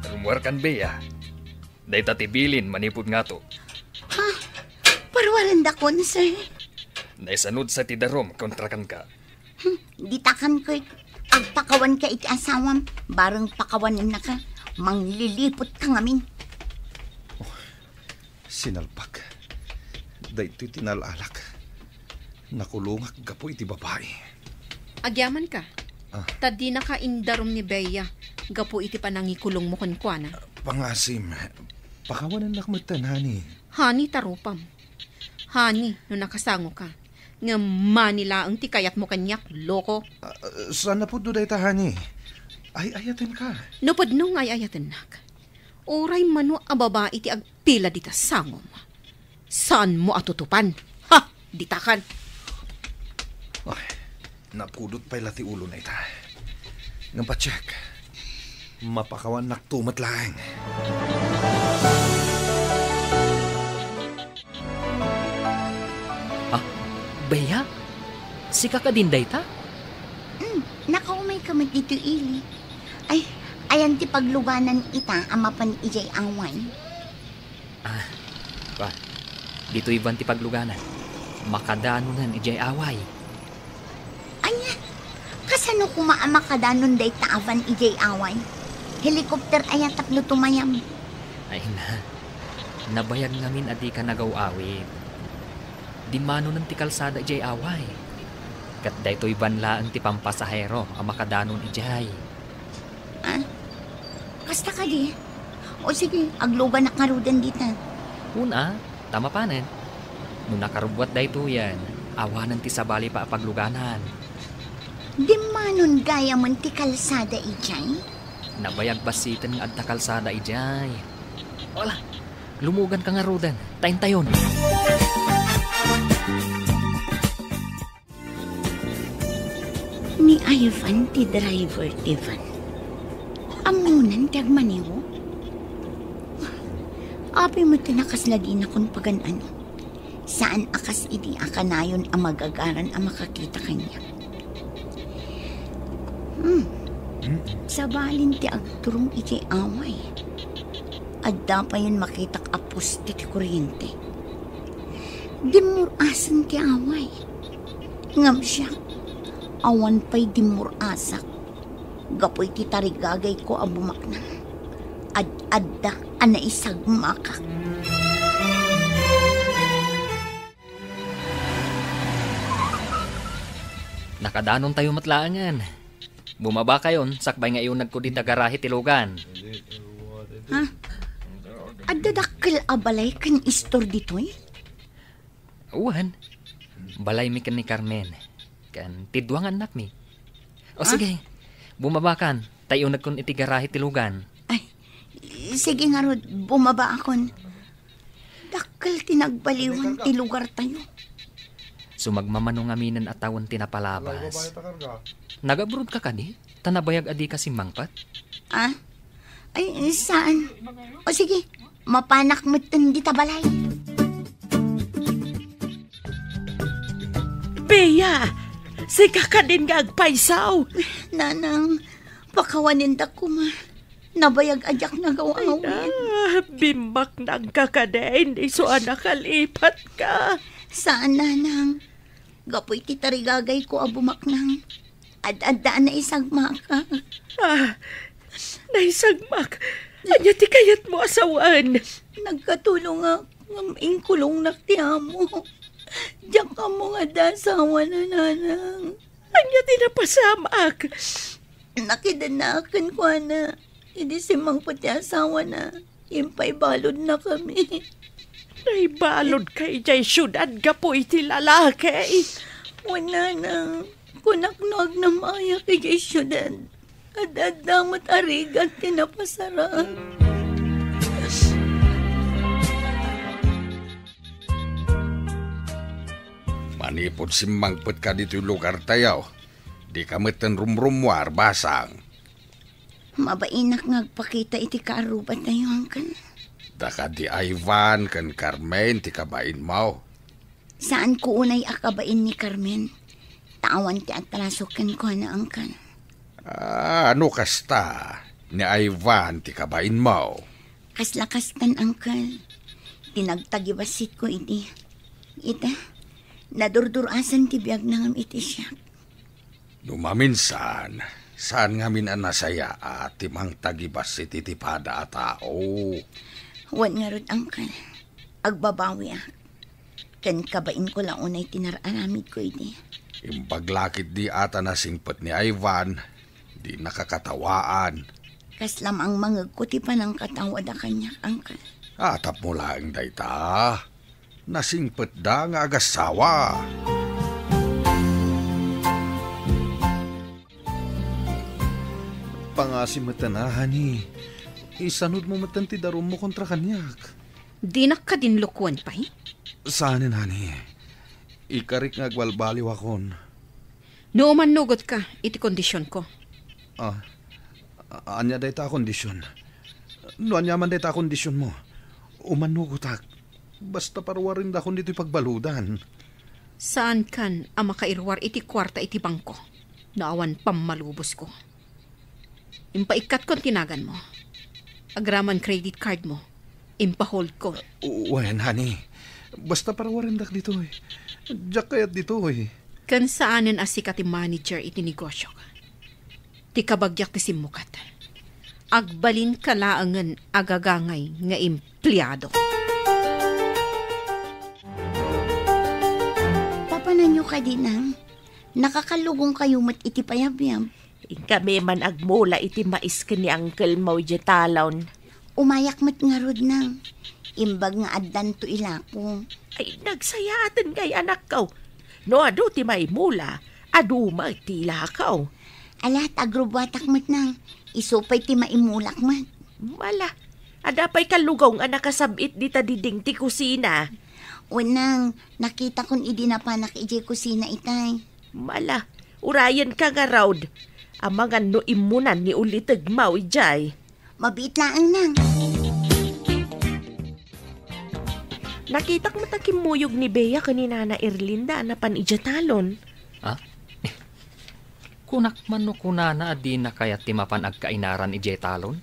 Rummuarkan, Bea. Dayta ti bilin manipud ngato. Ha? Parwarendak, sir. Naisanudsa ti darum kontra kenka. Hmm, ditakan ket agpakawanka iti asawam, bareng pakawanennaka, mangliliputka ngamin. Oh, sinalpak. Daytoy ti naalaalak. Nakulongak gapu iti babai. Agyamanka. Ah. Ta dinaka indarum ni Bea gapu iti panangikulongmo kenkuana. Pangasim, pakawanennak metten, honey. Honey ta rupam. Honey, no nakasangoka. Ngem mani laeng ti kayatmo kaniak, loko. Ah, saan a pudno dayta, honey. Ay-ayatenka. No pudno nga ay-ayatennak, uray mano a babai ti agpila dita sangom, saanmo a tutupan. Ha! Ditakan. Ay, napudot pay la ti ulona ita. Ngem patiek, mapakawannakto met laeng. Ah, Bea? Sika kadin dayta? Mm, nakaumayka met ditoy ili. Ay, ayan ti pagluganan ita a mapan idiay away. Ah, pa, ditoy van ti pagluganan. Makadanonen idiay away. Ania? Kasano koma a makadanon dayta a van idiay away? Helicopter aya tapno tumayam? Ay na, nabayag ngamin a dika nagaw-awid. Dimmanonen ti kalsada idiay away. Ket daytoy van laeng ti pampasahero a makadanon idiay. Ah? Kasta kadi? O sige, agluganak ngaruden dita. Una, ta mapanen. No nakarubbuat daytoyen, awanen ti sabali pay a pagluganan. Dimmanon gayamen ti kalsada idiay? Nabayag bassiten nga adda kalsada idiay. Wala, lumuganka ngaruden, ta intayon. Ni Ivan ti driver ti van. Ammonan ti agmaneho? Apay met ti nakaslagina kon pagan-ano. Saan a kas idi a kanayon a magagaran a makakita kaniak. Hmm. Sabalin ti agturong iti away. Adda payen makitak a poste ti kuryente. Dimmur-asen ti away. Ngem siak, awan pay dimmur-asak. Gapu iti tarigagayko a bumaknang. Ad-adda a naisagmakak. Nakadanontayo met laengen. Bumabakayon, sakbay nga iunegko dita garahe ti lugan. Ha? Adda dakkel a balay ken istor ditoy? Wen, balaymi ken ni Carmen. Ken ti dua nga annakmi. O, ah, sige, bumabakan, ta iunekkon iti garahe ti lugan. Ay, sige ngarud, bumabaakon. Dakkel ti nagbaliwan ti lugartayo. Sumagmamano ngaminen a tawen ti napalabas. Nagabrodka kadi? Ta nabayag a dika simmangpet? Ah? Ay, saan? O sige, mapanak metten dita balay. Bea, sika kadin nga agpayso? Nanang, pakawanendak koma. Nabayag a diak nagaw-awit. Ay na, bimmaknangka kadin, isu a nakalipatka. Saan, nanang. Gapu iti tarigagayko a bumaknang. Ad-adda a naisagmakak. Ah, naisagmak? Ania ti kayatmo a sawen? Nagkatulongak ngem inkulongnak ti amo. Diak ammo nga adda asawana, nanang. Ania ti napasamak? Nakidannaak kenkuana. Idi simmangpet ti asawana, impaibaludnakami. Naibaludka idiay siudad gapu iti lalaki? Wen, nanang, kunak no agnam-ayak idiay siudad. Ad-adda met a rigat ti napasarak. Manipud simmangpetka ditoy lugartayo, dika metten rumrummuar, basang. Mabainak nga agpakita iti kaarrubatayo, Uncle. Daka di Ivan ken Carmen ti kabainmo? Saanko unay a kabain ni Carmen. Ta awan ti atraso kenkuana, Uncle. Ah, no kasta, ni Ivan ti kabainmo? Kasla kastan, Uncle. Ti nagtagibassitko idi. Ita, nadur-dur-asan ti biagna ngem iti siak. No maminsan, saan ngamin a nasayaat ti mangtagibassit iti pada a tao. Wen ngarud, Uncle, agbabawiak. Ken kabainko la unay ti nar-aramidko idi. Imbag la ketdi a ta nasingpet ni Ivan, di nakakatawaan. Kasla mangmangegko ti panangkatawada kaniak, Uncle. Ah, tapno laeng dayta. Nasingpetda nga agassawa. Pangasi metten, honey. Isanudmo metten ti darummo kontra kaniak. Dinak kadin lokoen pay? Saanen, honey. Ikarik nga agbalbaliwakon. No umannugotka iti kondisionko. Ah, a-, ania dayta a kondision? No aniaman dayta a kondisionmo, umannugotak. Basta paruarendakon ditoy pagbaludan. Saankan a makairuar iti kuarta iti bangko no awan pammalubosko. Impaikkatkon ti naganmo. Agraman credit cardmo. Impaholdko. Wen, honey. Basta parawarendak ditoy. Diak kayat ditoy. Ken saanen a sika ti manager iti negosiok. Ti kabagiak ti simmukat. Agbalinka laengen a gagangay nga empleado. Papananyo kadi, Nang? Nakakallugongkayo met iti payabyab. Inkami man agmula iti mais ken ni Uncle Moy idiay talon. Umayak met ngarud, Nang. Imbag nga addanto ilako. Ay, nagsayaaten ngay, anakko. No adu ti maimula, adu met ti ilako. Ala, agrubuatak met, Nang. Isu pay ti maimulak met. Mala, adda pay kallugong a nakasab-it dita diding ti kusina. Wen, Nang, nakitakon idi napanak idiay kusina itay. Mala, urayenka ngarud. Amangan no immunan ni ulitegmo idiay. Mabiit laeng, Nang. Nakitak met a kimmuyog ni Bea ken ni Nana Erlinda a napan idiay talon. Ha? Kunak man no kunana a dina kayat ti mapan agkainaran idiay talon?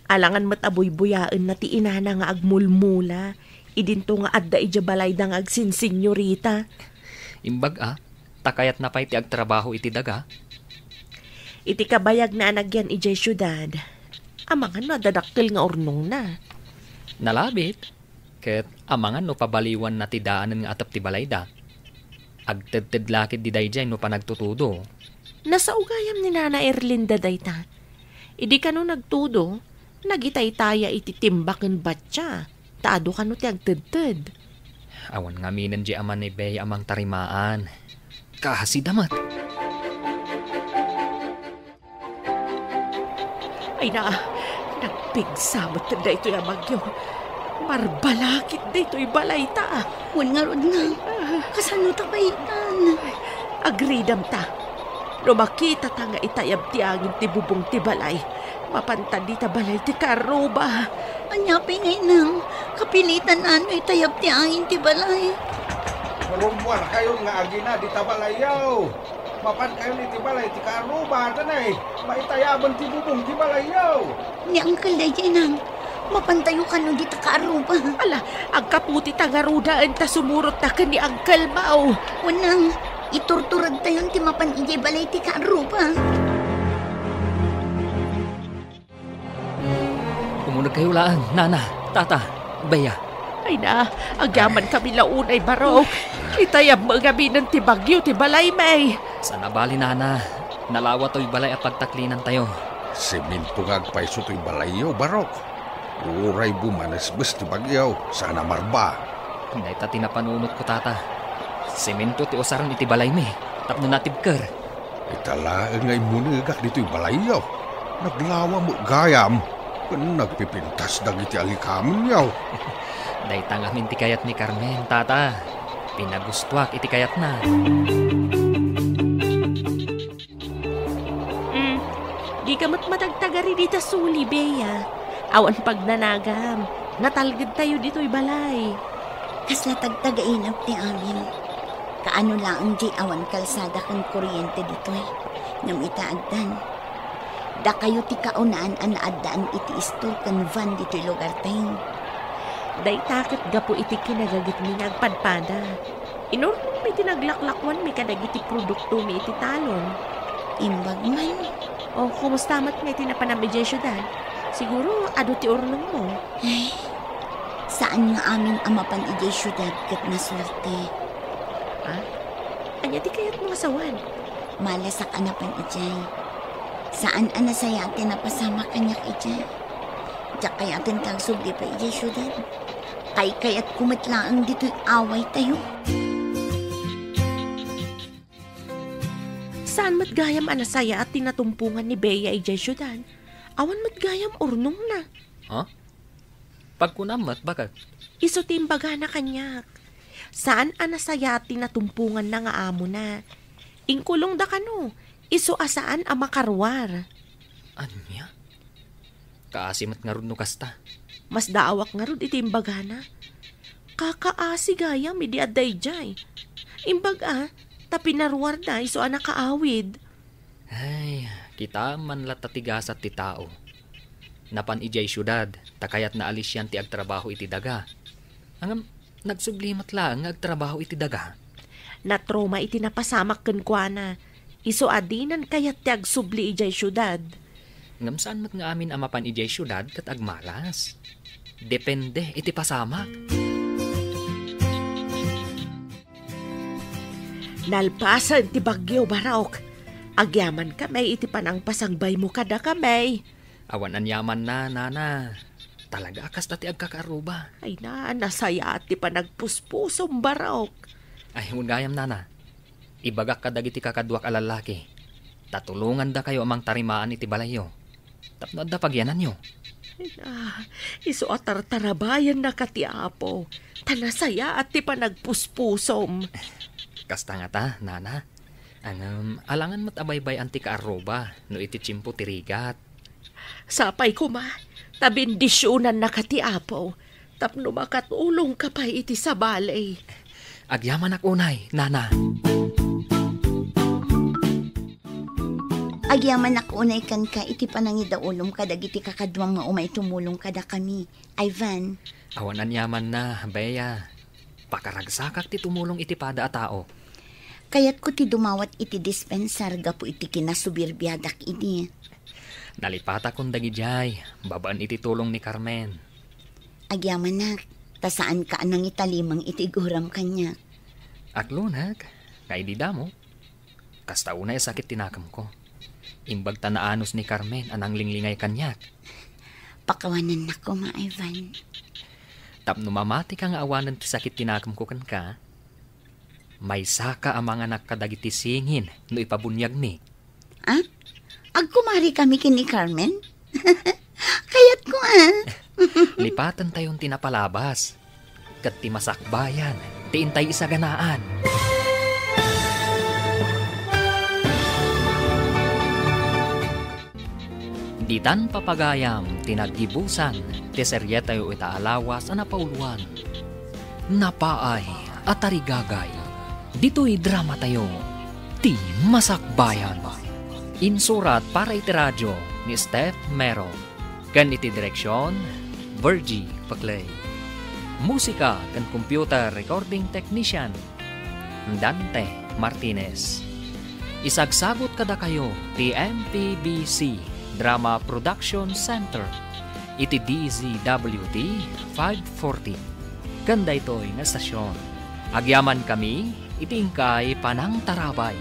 Alangan met a buybuyaenna ti inana nga agmulmula idinto nga adda idiay balayda nga agsinsinyorita. Imbag a, ta kayatna pay ti agtrabaho iti daga. Iti kabayagna a nagyan idiay siudad, amangan no adda dakkel nga urnongna. Nalabit, ket amangan no pabaliwanna ti daanen nga atep ti balayda. Agtedted la ketdi daydiay no panagtutudo. Nasao gayam ni Nana Erlinda dayta. Idi kano nagtudo, nagitaytaya iti timba ken batya, ta adu kano ti agtedted. Awan ngamin diay ama ni Bea a mangtarimaan. Kaasida met. Ay na, nagpigsa met daytoy a bagyo. Marbalakit daytoy balayta. Wen ngarud nga, kasano ta pay itan? Agridam ta. No makita ta nga itayab ti angin ti bubong ti balay, mapanta dita balay ti kaarruba. Ania pay nga inang, kapilitan ano itayab ti angin ti balay? Rummuarkayon nga agina dita balayyo. Mapankayon iti balay ti kaarruba, danay, maitayaben ti bubong ti balayyo. Ni Uncle daydiay, nang, mapantayo kano dita kaarruba. Ala, agkaputi ta ngarudaen ta sumurot ta ken ni Uncle Mau. Wen nang, iturturagtayon ti mapan idiay balay ti kaarruba. Umunegkayo laeng, Nana, Tata, Bea. Ay na, agyaman kami la unay, Barok. Itayab met ngaminen ti bagyo ti balaymi. Saan a bali, Nana. Nalawa toy balay a pagtaklinantayo. Semento nga agpayso toy balayyo, Barok. Uray bumanesbes ti bagyo, saan a marba. Dayta ti napanunotko, Tata. Semento ti usaren iti balaymi tapno natibker. Ita laeng nga immunegak ditoy balayyo. Naglawa met gayam ken nagpipintas dagiti alikamenyo. Dayta ngamin ti kayat ni Carmen, Tata. Pinagustoak iti kayatna. Mm, dika met matagtagari dita suli, Bea. Awan pagnanagam. Natalgedtayo ditoy balay. Kasla tagtagainak ti amin. Kaano laeng diay awan kalsada ken kuryente ditoy. Ngem ita addan. Dakayo ti kaunaan a naaddaan iti istor ken van ditoy lugartayo. Dayta ket gapu iti kinagagitmi nga agpadpada. Inurnongmi ti naglaklakuanmi kadagiti produktomi iti talon. Imbag man. O, kumusta met nga iti napanam idiay siudad? Siguro, adu ti urnongmo. Ay, saan nga amin a mapan idiay siudad ket nasuerte. Ha? Ania ti kayatmo nga sawen? Malasak a napan idiay. Saan a nasayaat ti napasamak kaniak idiay. Diak kayaten ti agsubli pay idiay siudad. Kaykayatko met laeng ditoy awaytayo. Saan met gayam a nasayaat ti natumpongan ni Bea idiay siudad? Awan met gayam urnongna. Ha? Pagkunam met, baket? Isu ti imbagana kaniak. Saan a nasayaat ti natumponganna nga amona. Inkulongda kano, isu a saan a makaruar. Ania? Kaasi met ngarud no kasta. Masdaawak ngarud iti imbagana. Kakaasi gayam idi adda idiay. Imbag a, ta pinaruarda isu a nakaawid. Ay, kitaem man latta ti gasat ti tao. Napan idiay siudad, ta kayatna a lisian ti agtrabaho iti daga. Ngem, nagsubli met laeng nga agtrabaho iti daga. Natroma iti napasamak kenkuana. Isu a dinan kayat ti agsubli idiay siudad. Ngem saan met nga amin a mapan idiay siudad ket agmalas. Depende iti pasamak. Nalpasen ti bagyo, Barok. Agyaman kami iti panangpasangbaymo kadakami. Awan aniamanna, nana. Talaga a kasta ti agkakaarruba. Ay na, nasayaat ti panagpuspusom, Barok. Ay, wen gayam, nana. Ibagak kadagiti kakaduak a lallaki, ta tulongandakayo a mangtarimaan iti balayyo, tapno adda pagyananyo. Ay na, isu a tartarabayannaka ti Apo, ta nasayaat ti panagpuspusom. Kasta ngata, nana. Ngem, alangan met a baybay-an ti kaarruba no iti tiempo ti rigat. Sapay koma, ta bendisionannaka ti Apo, tapno makatulongka pay iti sabali. Agyamanak unay, nana. Agyamanak unay kenka iti panangidaulom kadagiti kakaduam nga umay tumulong kadakami, Ivan. Awan aniamanna, Bea. Pakaragsakak ti tumulong iti pada a tao. Kayatko ti dumawat iti dispensar gapu iti kinasubirbiadak idi. Nalipatakon dagidiay, babaen iti tulong ni Carmen. Agyamanak, ta saanka a nangitalimang iti iguram kaniak. Aklonek, nga idi damo, kasta unay a sakit ti nakemko. Imbag ta naanus ni Carmen a nanglinglingay kaniak. Pakawanennak koma, Ivan. Tapno mamatika nga awanen ti sakit ti nakemko kenka, maysaka a manganak kadagiti singin no ipabuniagmi. Ah? Agkumarikami ken ni Carmen? Kayatko, ah. Lipatentayon ti napalabas, ket ti masakbayan ti intay isaganaan. Ditan papagayam ti naggibusan ti serietayo ita a lawas a napauloan, Napaay a Tarigagay. Ditoy dramatayo, Ti Masakbayan. Insurat para iti radyo ni Steph Mero, ken iti direksion, Virgie Paclay. Musika ken computer recording technician, Dante Martinez. Isagsagut kadakayo ti M P B C Drama Production Center iti D Z W T five forty. Ken daytoy nga estasion, agyamankami iti inkay panangtarabay.